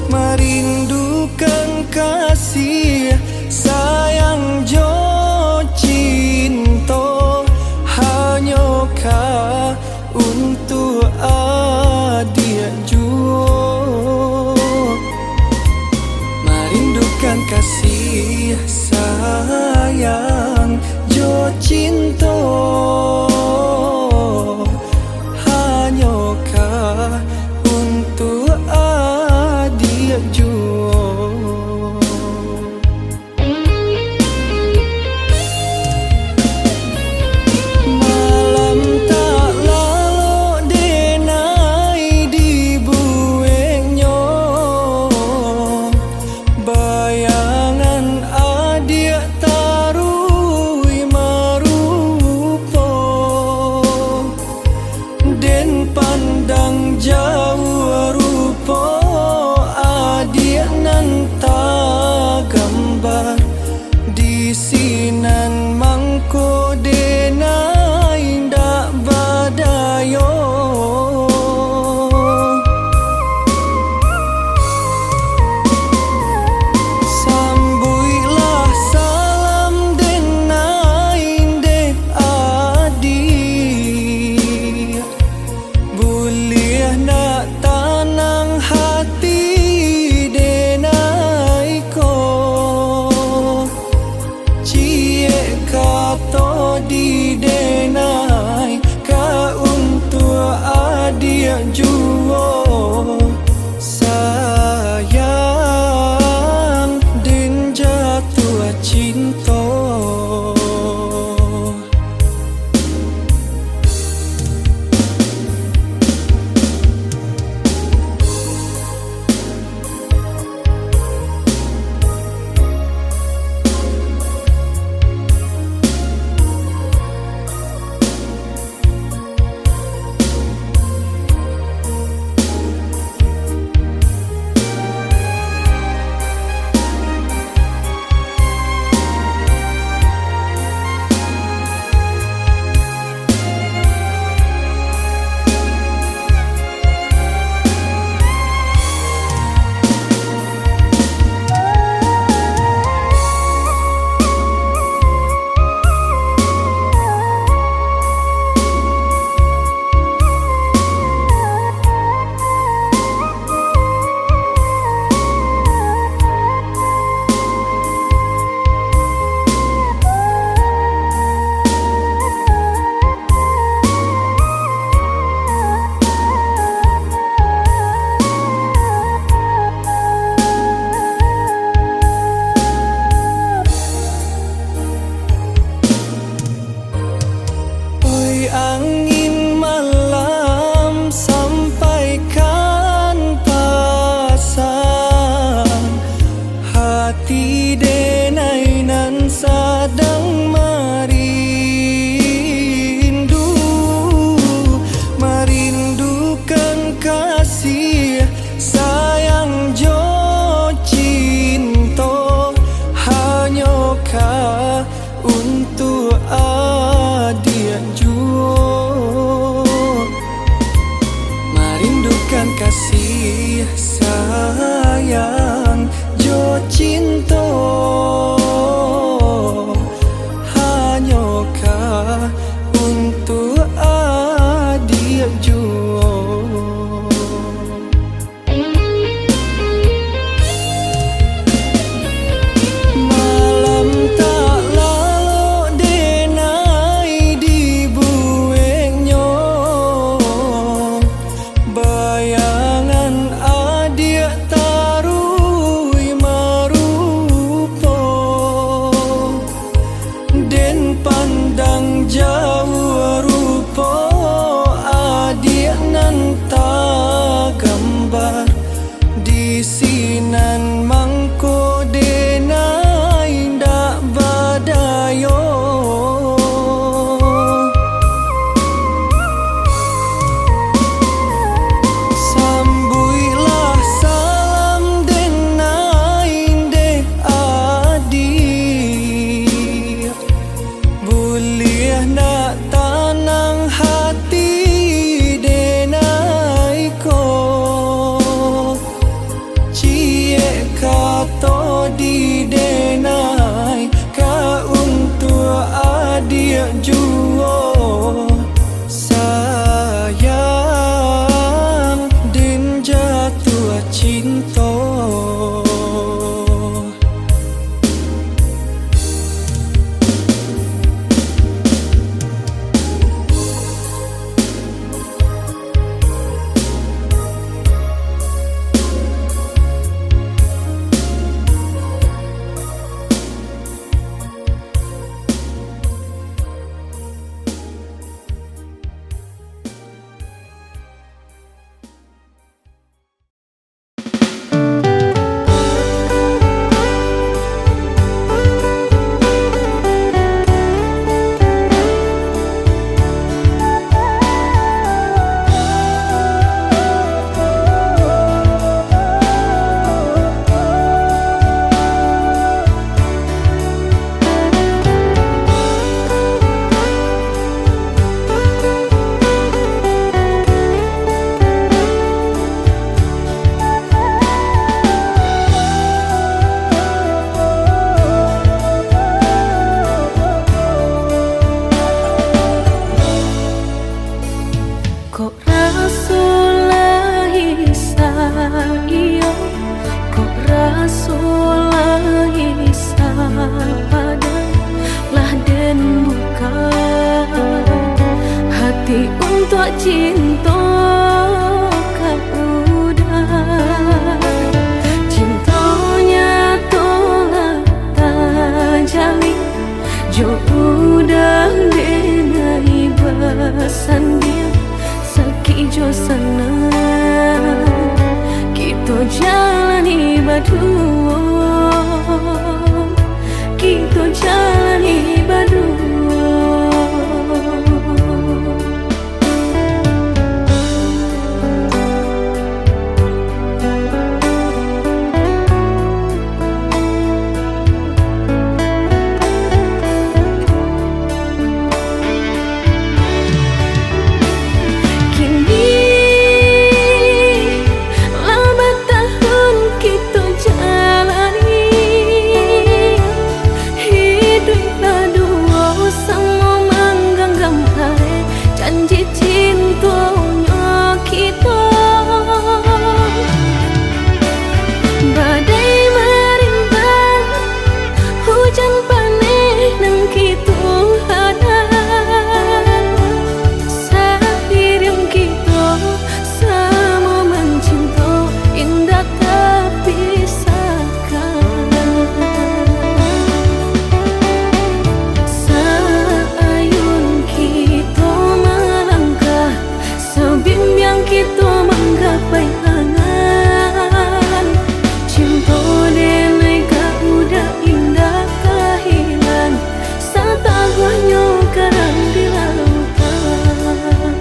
marindukan kasih sayang jo cinto, hanyo ka untuak adiak juo. Marindukan kasih sayang jo cinto, hanyo ka untuak adiak juo. Malam tak lalok denai dibueknyo, bayangan adiak taruih marupo. Den pandang jauah rupo adiak nan tagambar di sinan mangko denai indak badayo. Sambuiklah salam denai dek adiak. Buliah nak tanang hati denai ko. Ciek kato di denai ka untuak adiak juo. Sayang den jatuah cinto. Oi angin malam, sampaikan pasan hati denai nan sadang marindu, marindukan kasih sayang jo cinto, hanyo ka untuak adiak juo. Marindukan kasih sayang jo cinto, hanyo ka untuak adiak juo. Malam tak lalok denai dibueknyo, bayangan Baduo, kito jalani baduo. Kini lah batahun kito jalani, hiduik baduo samo mangganggam areh janji cintonyo kito. Badai marimbak, hujan paneh nan kito hadang, sairiang kito samo mancinto, indak tapisahkan. Saayun kito malangkah, sabimbiang kito manggapai angan. Cinto denai ka udah indak ka hilang, sataguahnyo karang di lautan.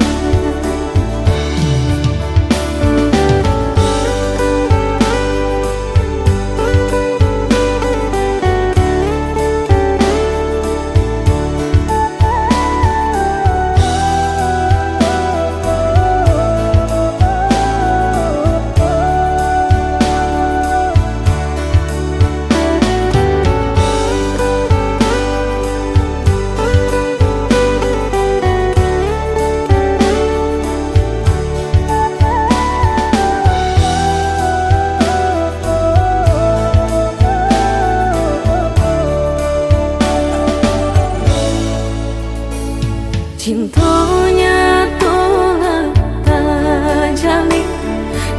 Cinto nyato lah tajalin,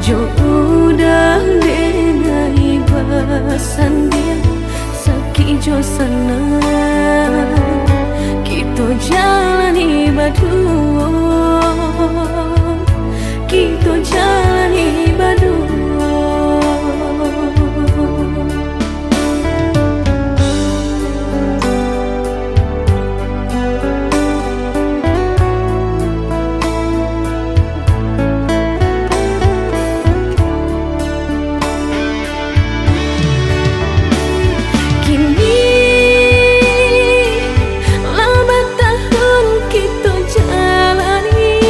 jo udah denai basandiang, sakik jo sanang kito jalani baduo. Kito jalani baduo. Kini lah batahun kito jalani,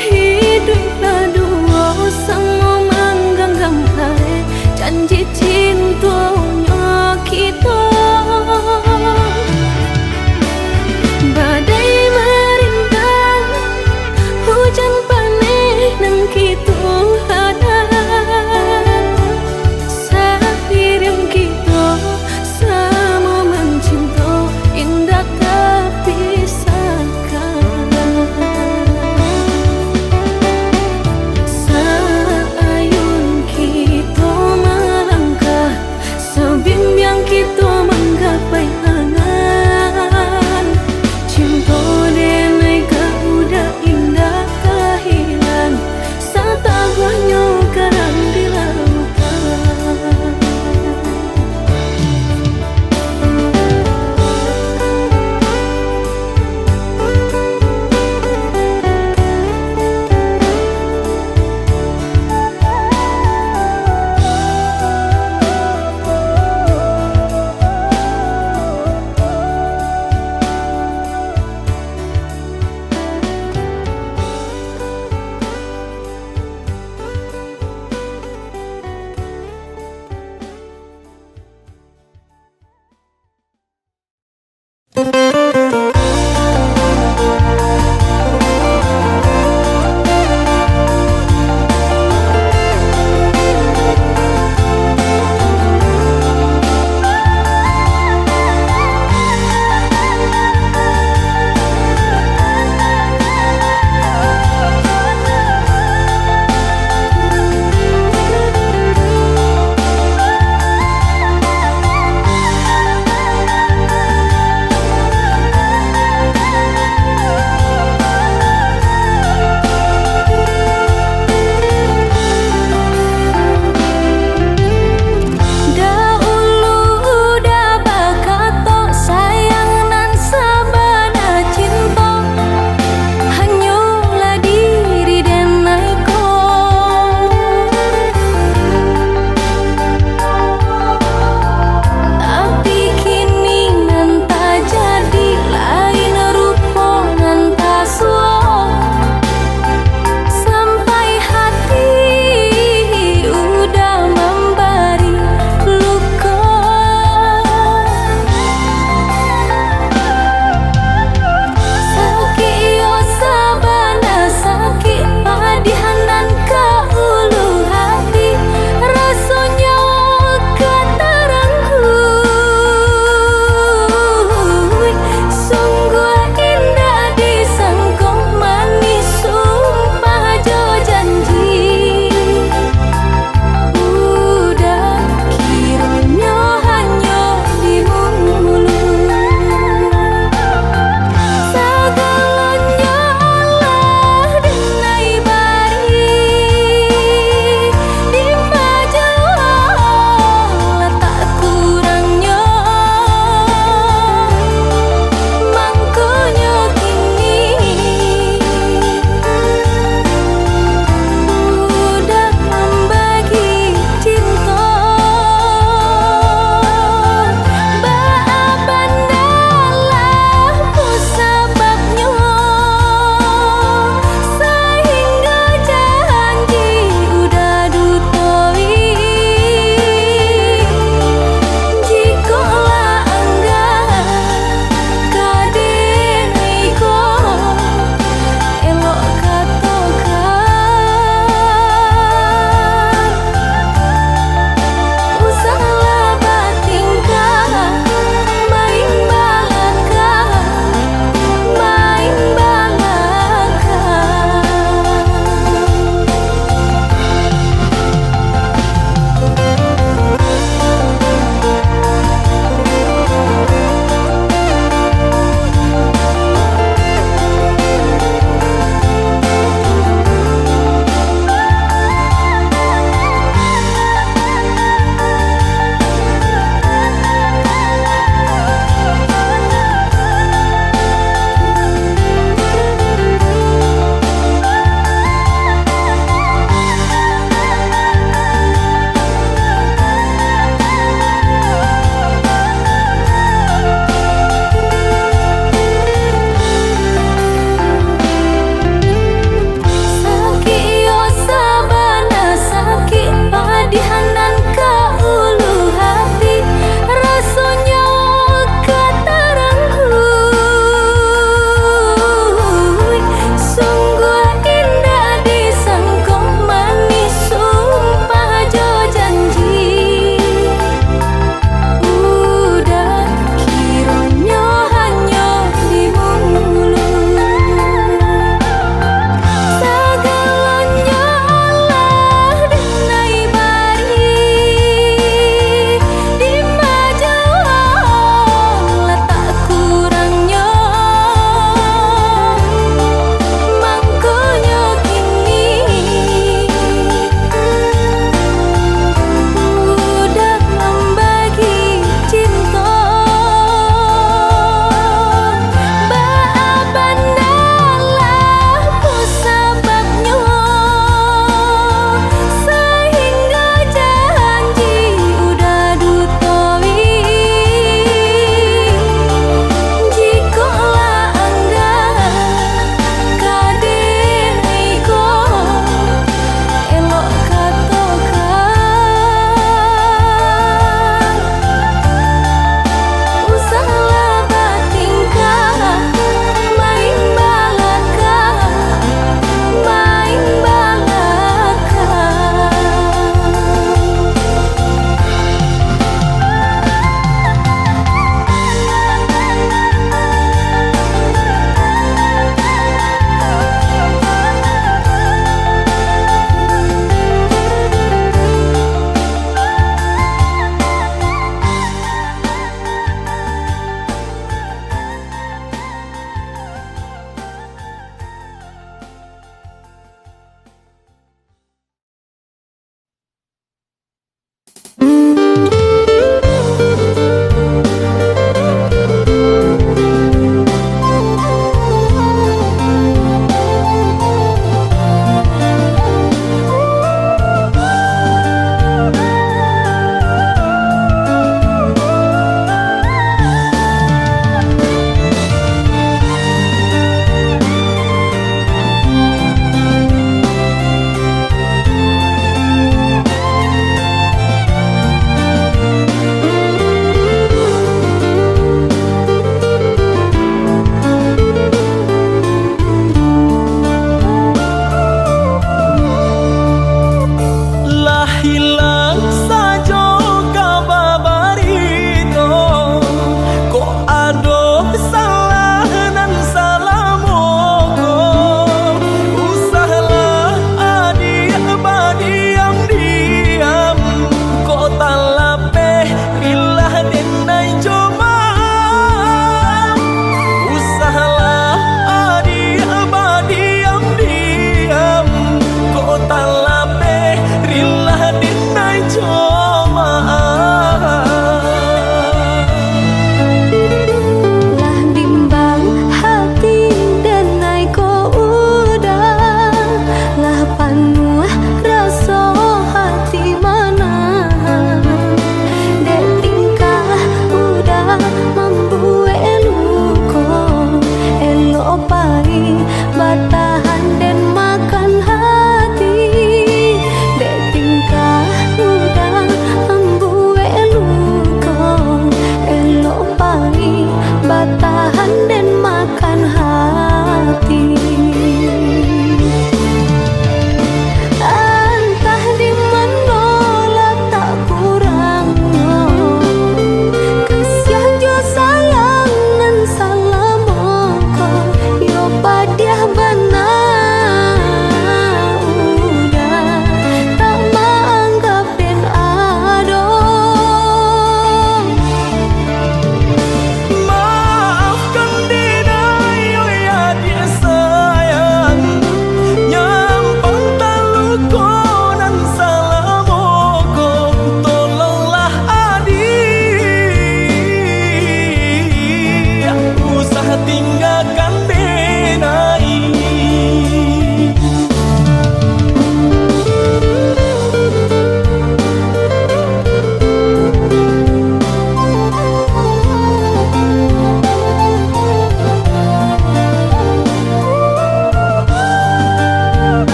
hiduik baduo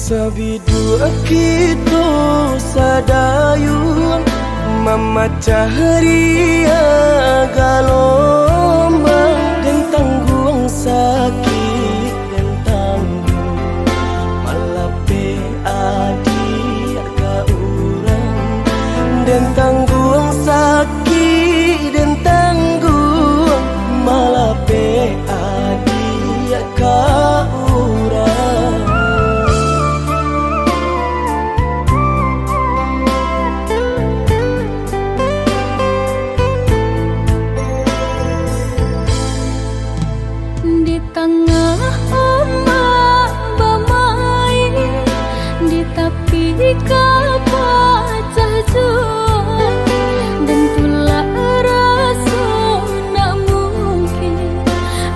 Tabiduak kito sadayun, mamacah riak galombang, den tangguang sakik, den tangguang malapeh adiak ka urang, den tangguang sakik, den tangguang malapeh adiak ka urang. Di tangah ombak bamain, di tapi ka pacah juo, den tulak raso ndak mungkin,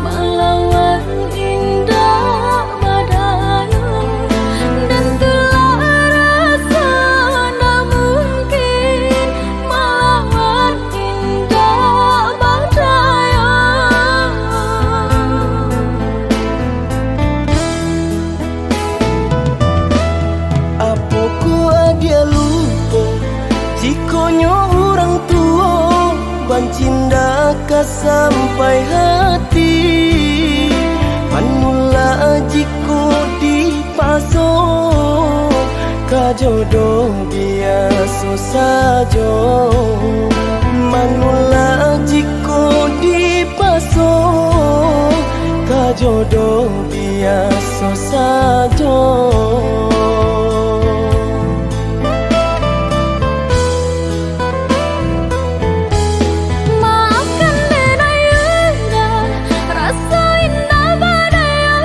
malawan indak badayo, den tulak raso ndak mungkin, malawan indak badayo. Apokoh adiak lupo, jikonyo urang tuo, banci ndak ka sampai hati, manulak jiko di paso, ka jodoh biaso sajo. Manulak jiko dipaso, ka jodoh biaso sajo. Maafkan den ayunda, raso indak badayo,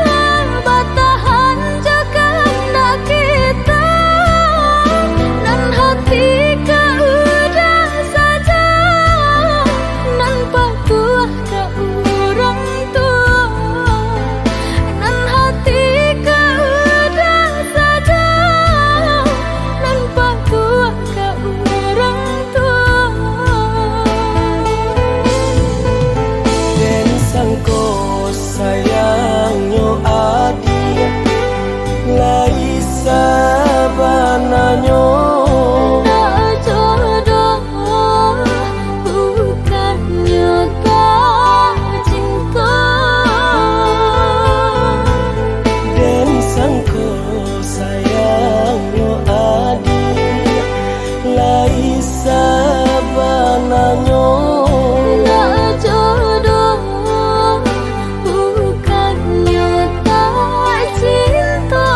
batahan jo kandak kito. Nan hati ka urang sajo, nan patuah ka urang tuo, nan hati ka urang sajo, nan patuah ka urang tuo. Den sangko sayangnyo adiak, lai sabananyo. Ndak jodoh, bukannyo tak cinto. Den sangko sayangnyo adiak, lai sabananyo. Ndak jodoh, bukannyo tak cinto.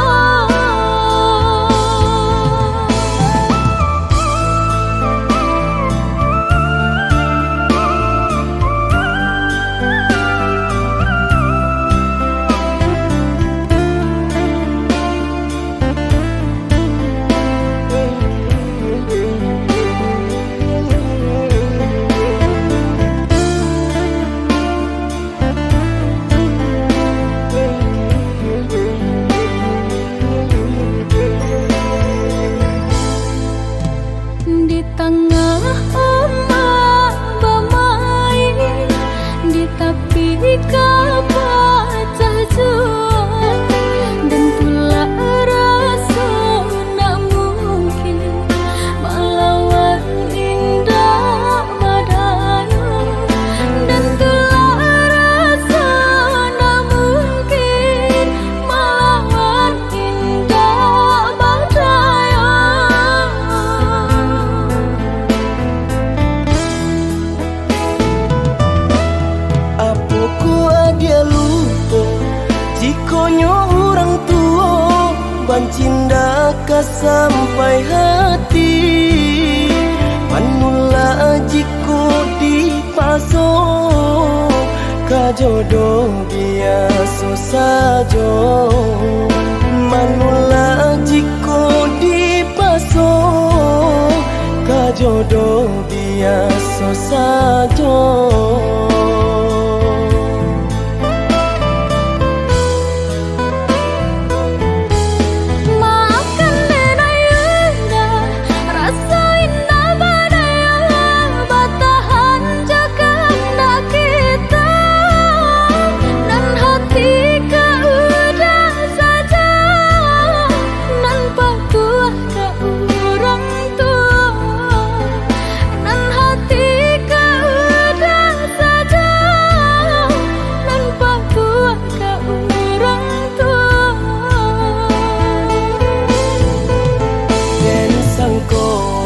Di tangah ombak bamain, di tapi ka pacah juo, den tulak raso ndak mungkin, malawan indak badayo, den tulak raso ndak mungkin, malawan indak badayo. Apokoh adiak lupo, jikonyo urang tuo, banci ndak ka sampai hati, manulak jiko dipaso, ka jodoh biaso sajo. Manulak jiko dipaso, ka jodoh biaso sajo. Maafkan den ayunda, raso indak badayo, batahan jo kandak kito. Nan hati ka urang sajo,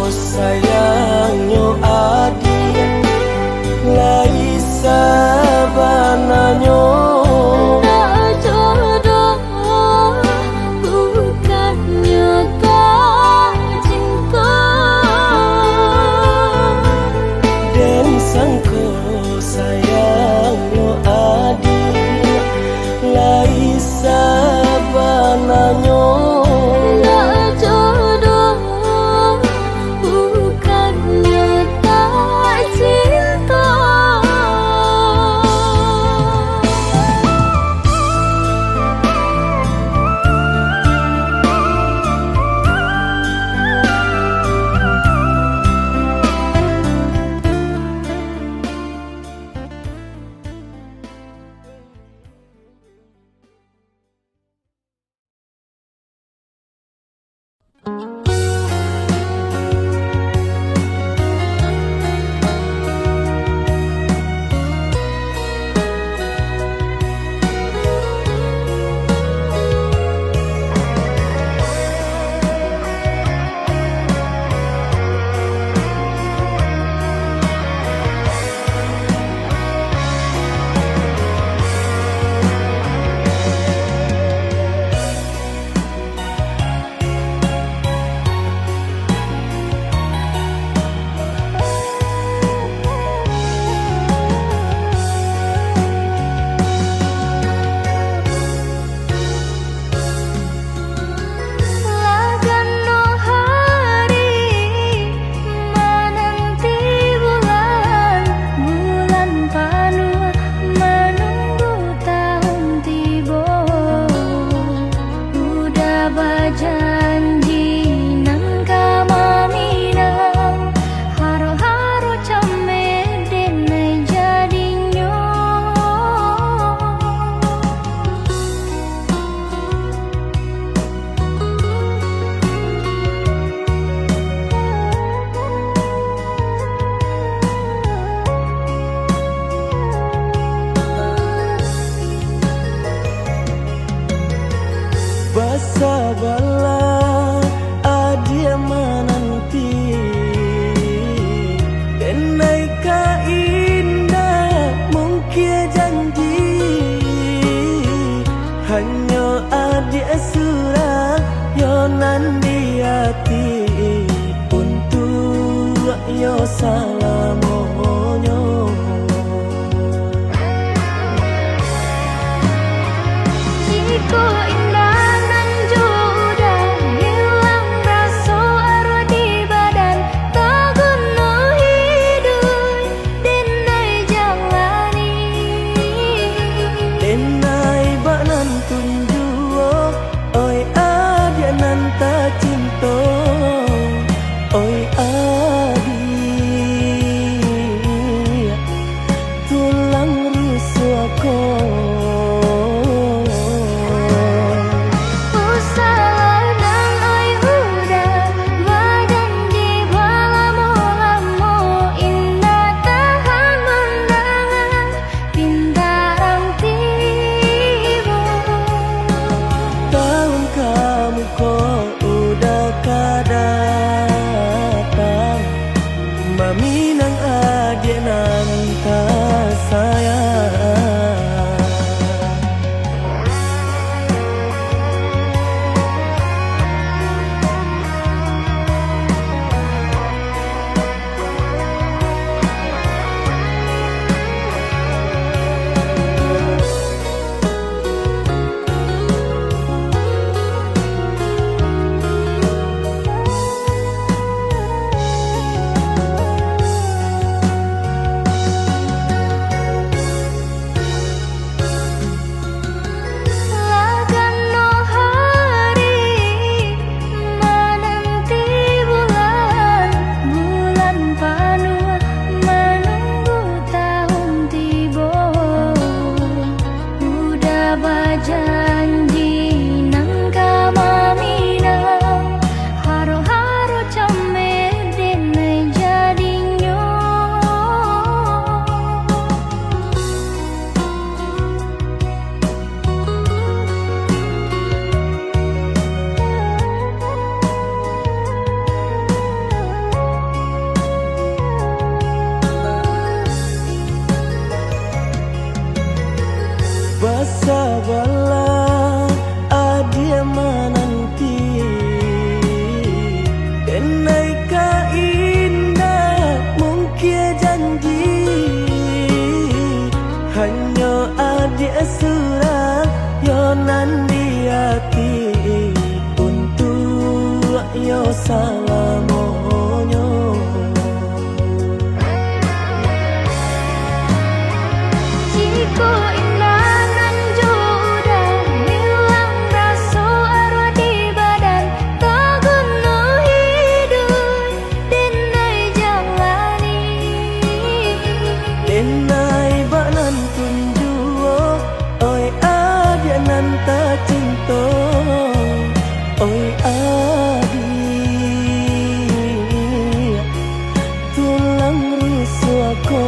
Sayangnyo adiak, lai sabananyo. Ndak jodoh, bukannyo tak cinto. Den sangko sayangnyo adiak, lai sabananyo. Ndak jodoh, bukannyo tak cinto. Lah ganok hari mananti bulan, bulan panuah manunggu tahun tibo. Udah bajanji nan ka maminang, haro-haro cameh den ai jadinyo. Basabalah, adiak mananti, den ai ka indak mungkia janji. Hanyo adiak surang yo nan di ati, untuak yo salamonyo. Jikok indak nan jo udah, ilang raso aruah di badan, taguno hiduik den ai jalani. Den ai bak nan tunjuak, oi adiak nan tacinto, oi adiak. yo salamonyo. Jikok indak nan jo udah, hilang raso aruah di badan, taguno hiduik den ai jalani. Den ai bak nan tun juo, oi adiak nan tacinto, oi adiak tulang rusua ko.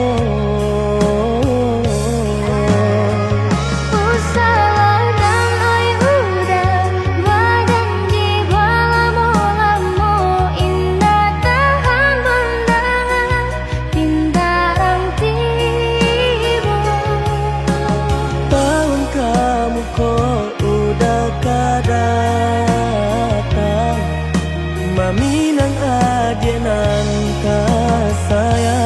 Usahlah den ai udah, bajanji balamo-lamo, indak tahan pandangan, pintarang tibo. Tahun kamu ko udah ka datang, maminang adiak nan tasayang.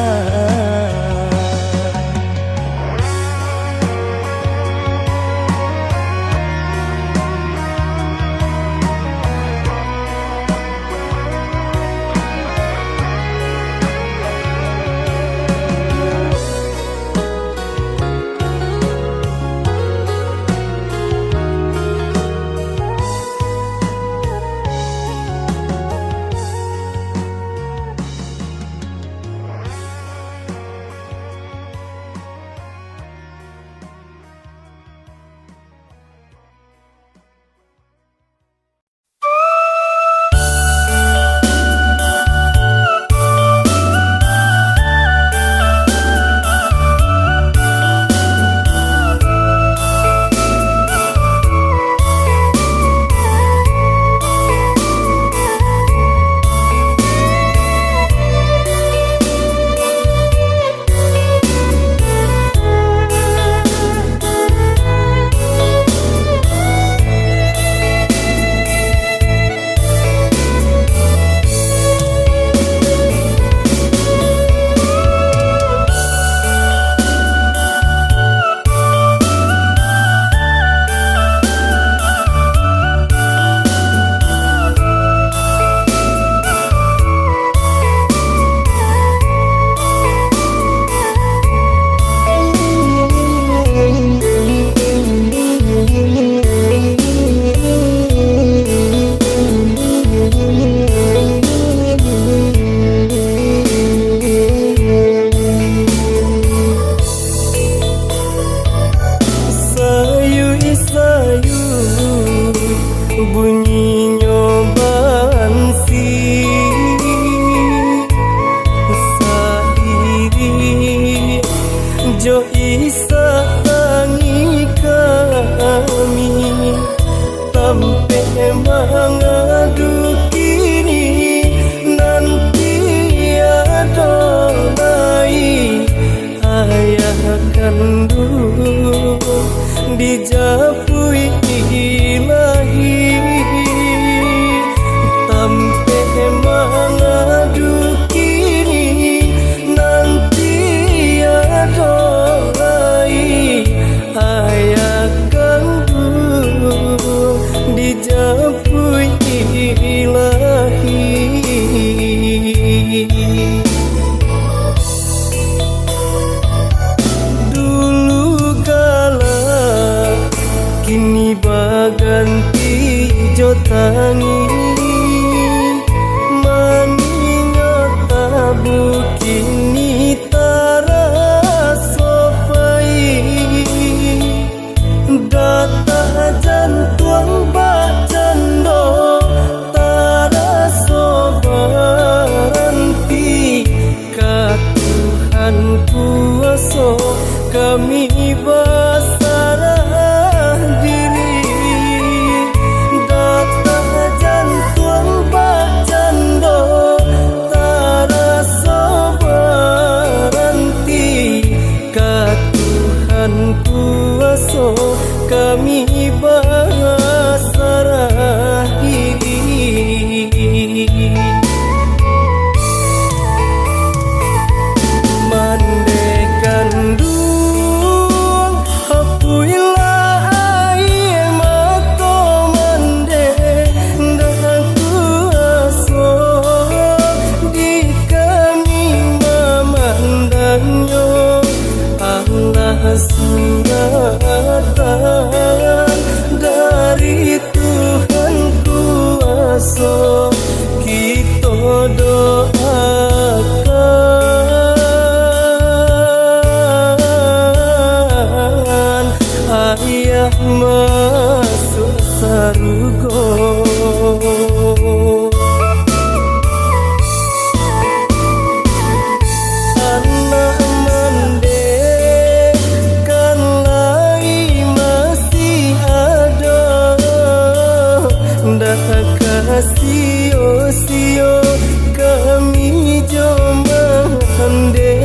Sio kami jo mande,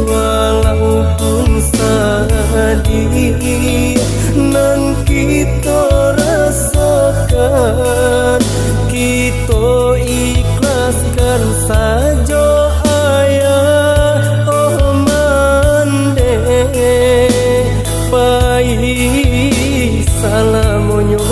walaupun sadih nan kito rasokan, kito ikhlaskan sajo, Ayah, oh mande. Pai salamonyo.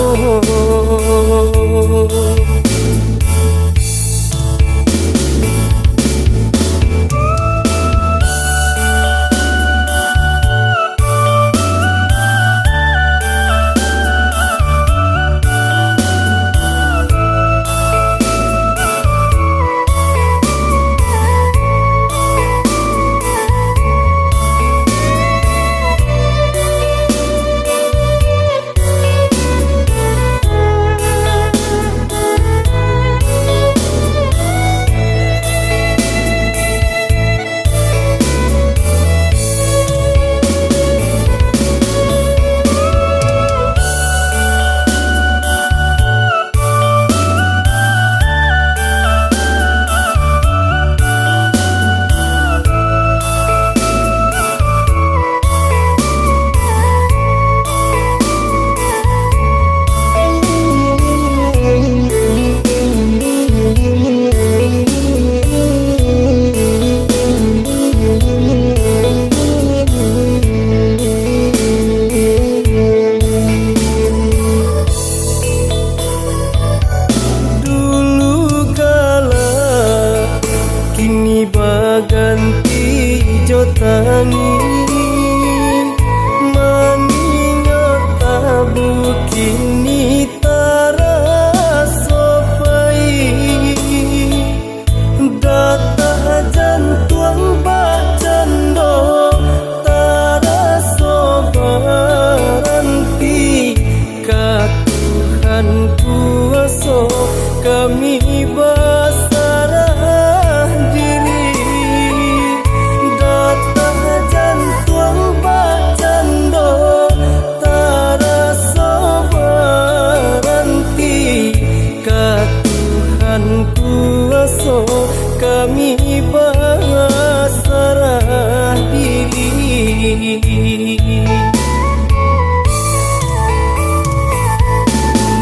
Dulu galak, kini baganti jo tangih. Maninyo tabu kini taraso pai. Datak jantuang bacando, taraso baranti. Ka Tuhan kuaso kami basarah diri. Datak jantuang bacando, taraso baranti. Ka Tuhan kuaso kami basarah diri.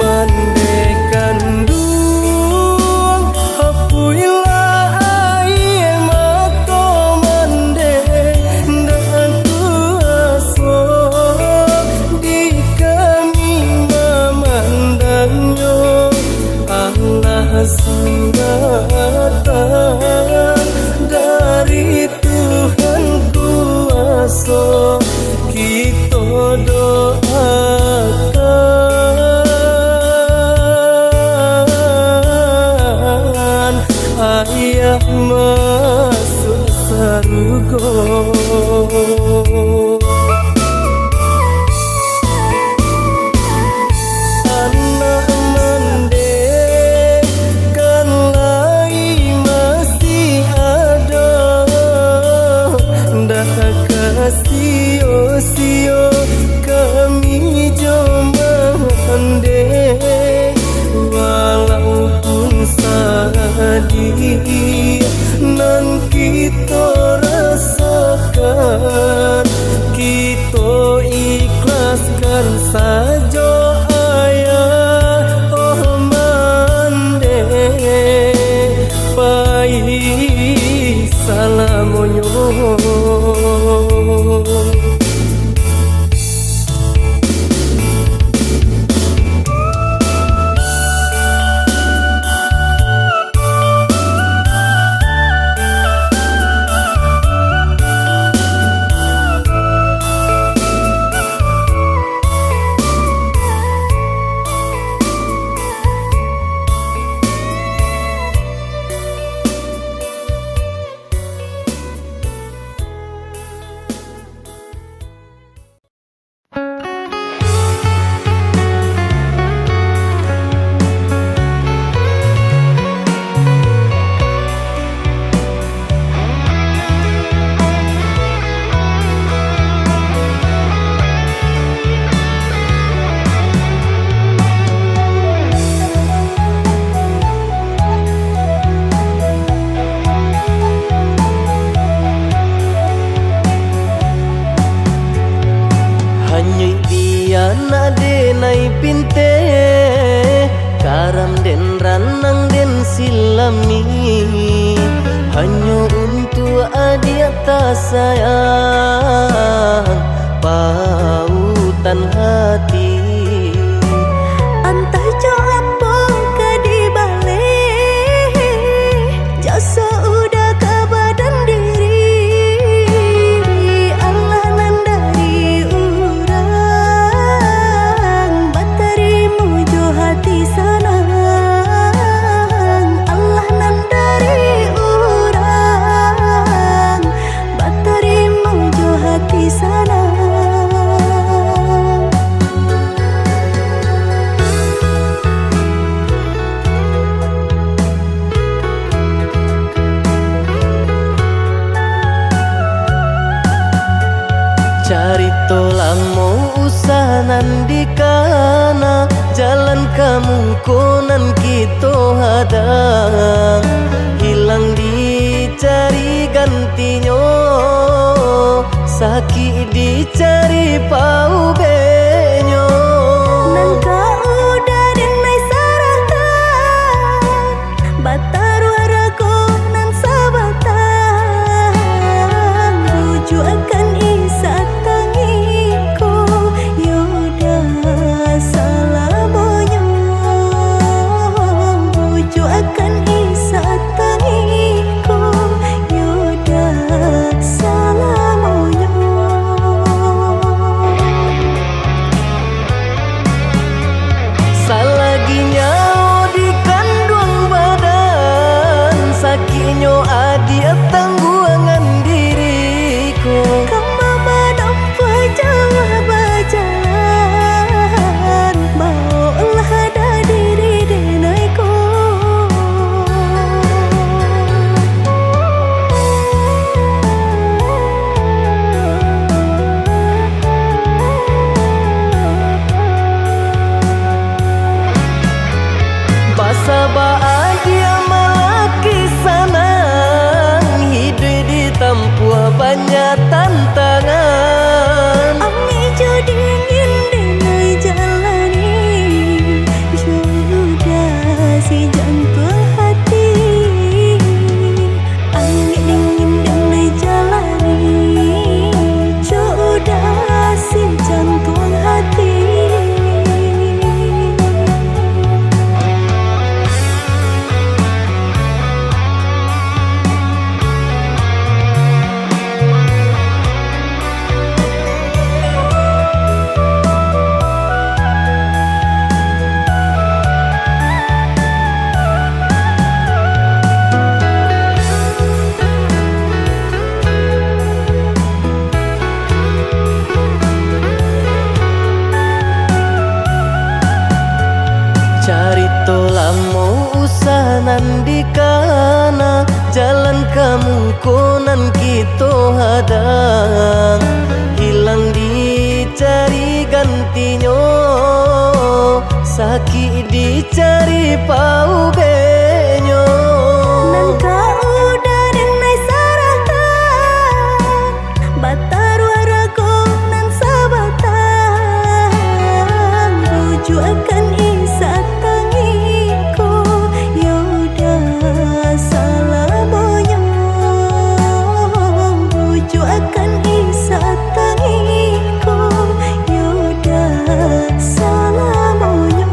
Mande kanduang, hapuihlah aia mato mande, ndak kuaso di kami mamandangnyo. Alah suratan dari Tuhan kuaso, kito doakan Ayah masuak sarugo. Anak mande kan lai masih ado, ndak ka sio-sio kami jo mande. Walaupun sadih nan kito rasokan, kito ikhlaskan sajo, Ayah, oh mande, pai salamonyo. silami, hanyo untuak adiak tasayang, pautan hati. Antah jo apo ka dibaleh, jaso uda ka badan diri. Allah nan dari urang, batarimo jo hati sanang. Allah nan dari urang, batarimo jo hati sanang. Carito lamo usah nan dikana, jalan ka muko nan kito hadang. Hilang dicari gantinyo, sakik dicari paubeknyo. Nan ka uda den lai sarahkan, bataruah rago nan sabatang. Bujuakan Isa tangiko, yo uda salamonyo. Bujuakan Isa tangiko, yo uda salamonyo. Salagi nyawo di kanduang badan, sakiknyo adiak tangguangan diri ko. Kama manampuah jauah bajalan, baoklah diri den ai ko. Basabab adiak malaki sanang, hiduik ditampuah banyak tantangan. Angek jo dingin den ai jalani, jo uda si jantuang hati. Angek dingin den ai jalani, jo uda si jantuang hati. Carito lamo usah nan dikana, jalan ka muko nan kito hadang. Hilang dicari gantinyo, sakik dicari paubeknyo. Nan ka uda den ai sarahkan, bataruah rago nan sabatang. Bujuakan Isa tangiko, yo uda salamonyo. Bujuakan Isa tangiko, yo uda salamonyo.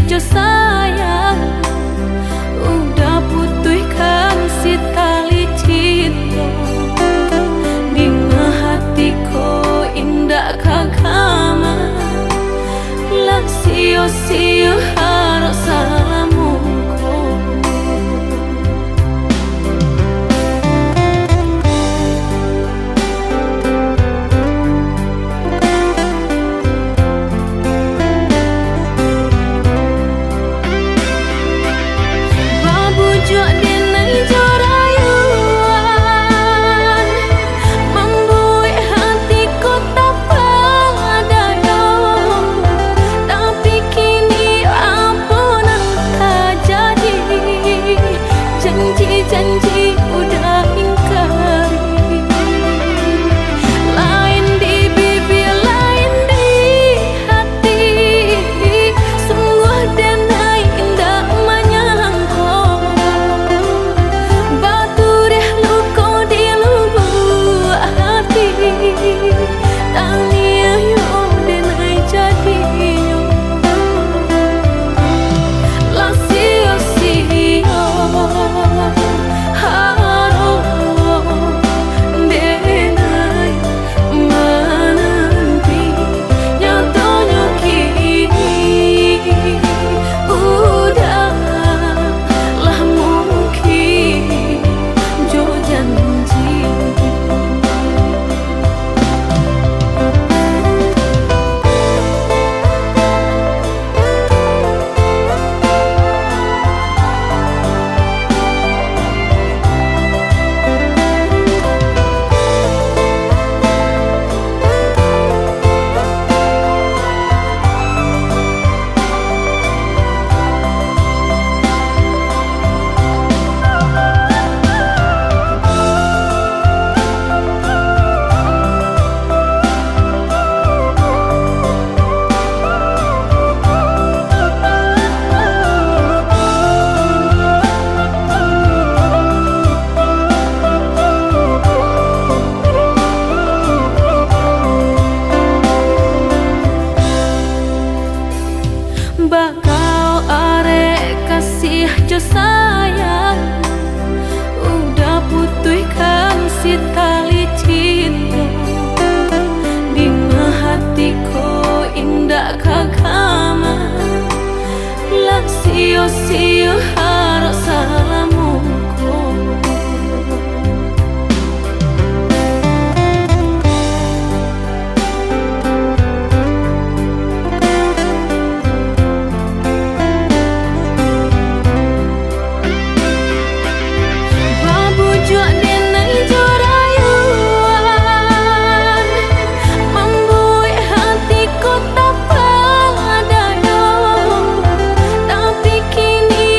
jo sayang, udah putuihkan si tali cinto. Dima hati ko indak ka kama, lah sio-sio harok salamo ko. Babujuak denai jo rayuan, mambuek hati ko tapadayo. Tapi kini apo nan tajadi? Janji-janji udah ingkari. Lain di bibia, lain di hati. Sungguah denai indak manyangko, baturiah luko di lubuak hati. Taniayo denai jadinyo, lah sio-sio harok denai mananti. Nyatonyo kini udah lah mungkin jo janji. Bakau arek kasiah jo sayang, udah putuihkan si tali cinto. Dima hati ko indak ka kama, lah sio-sio harok salamo ko. Babujuak denai jo rayuan, mambuek hati ko tapadayo. Tapi kini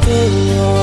Inyo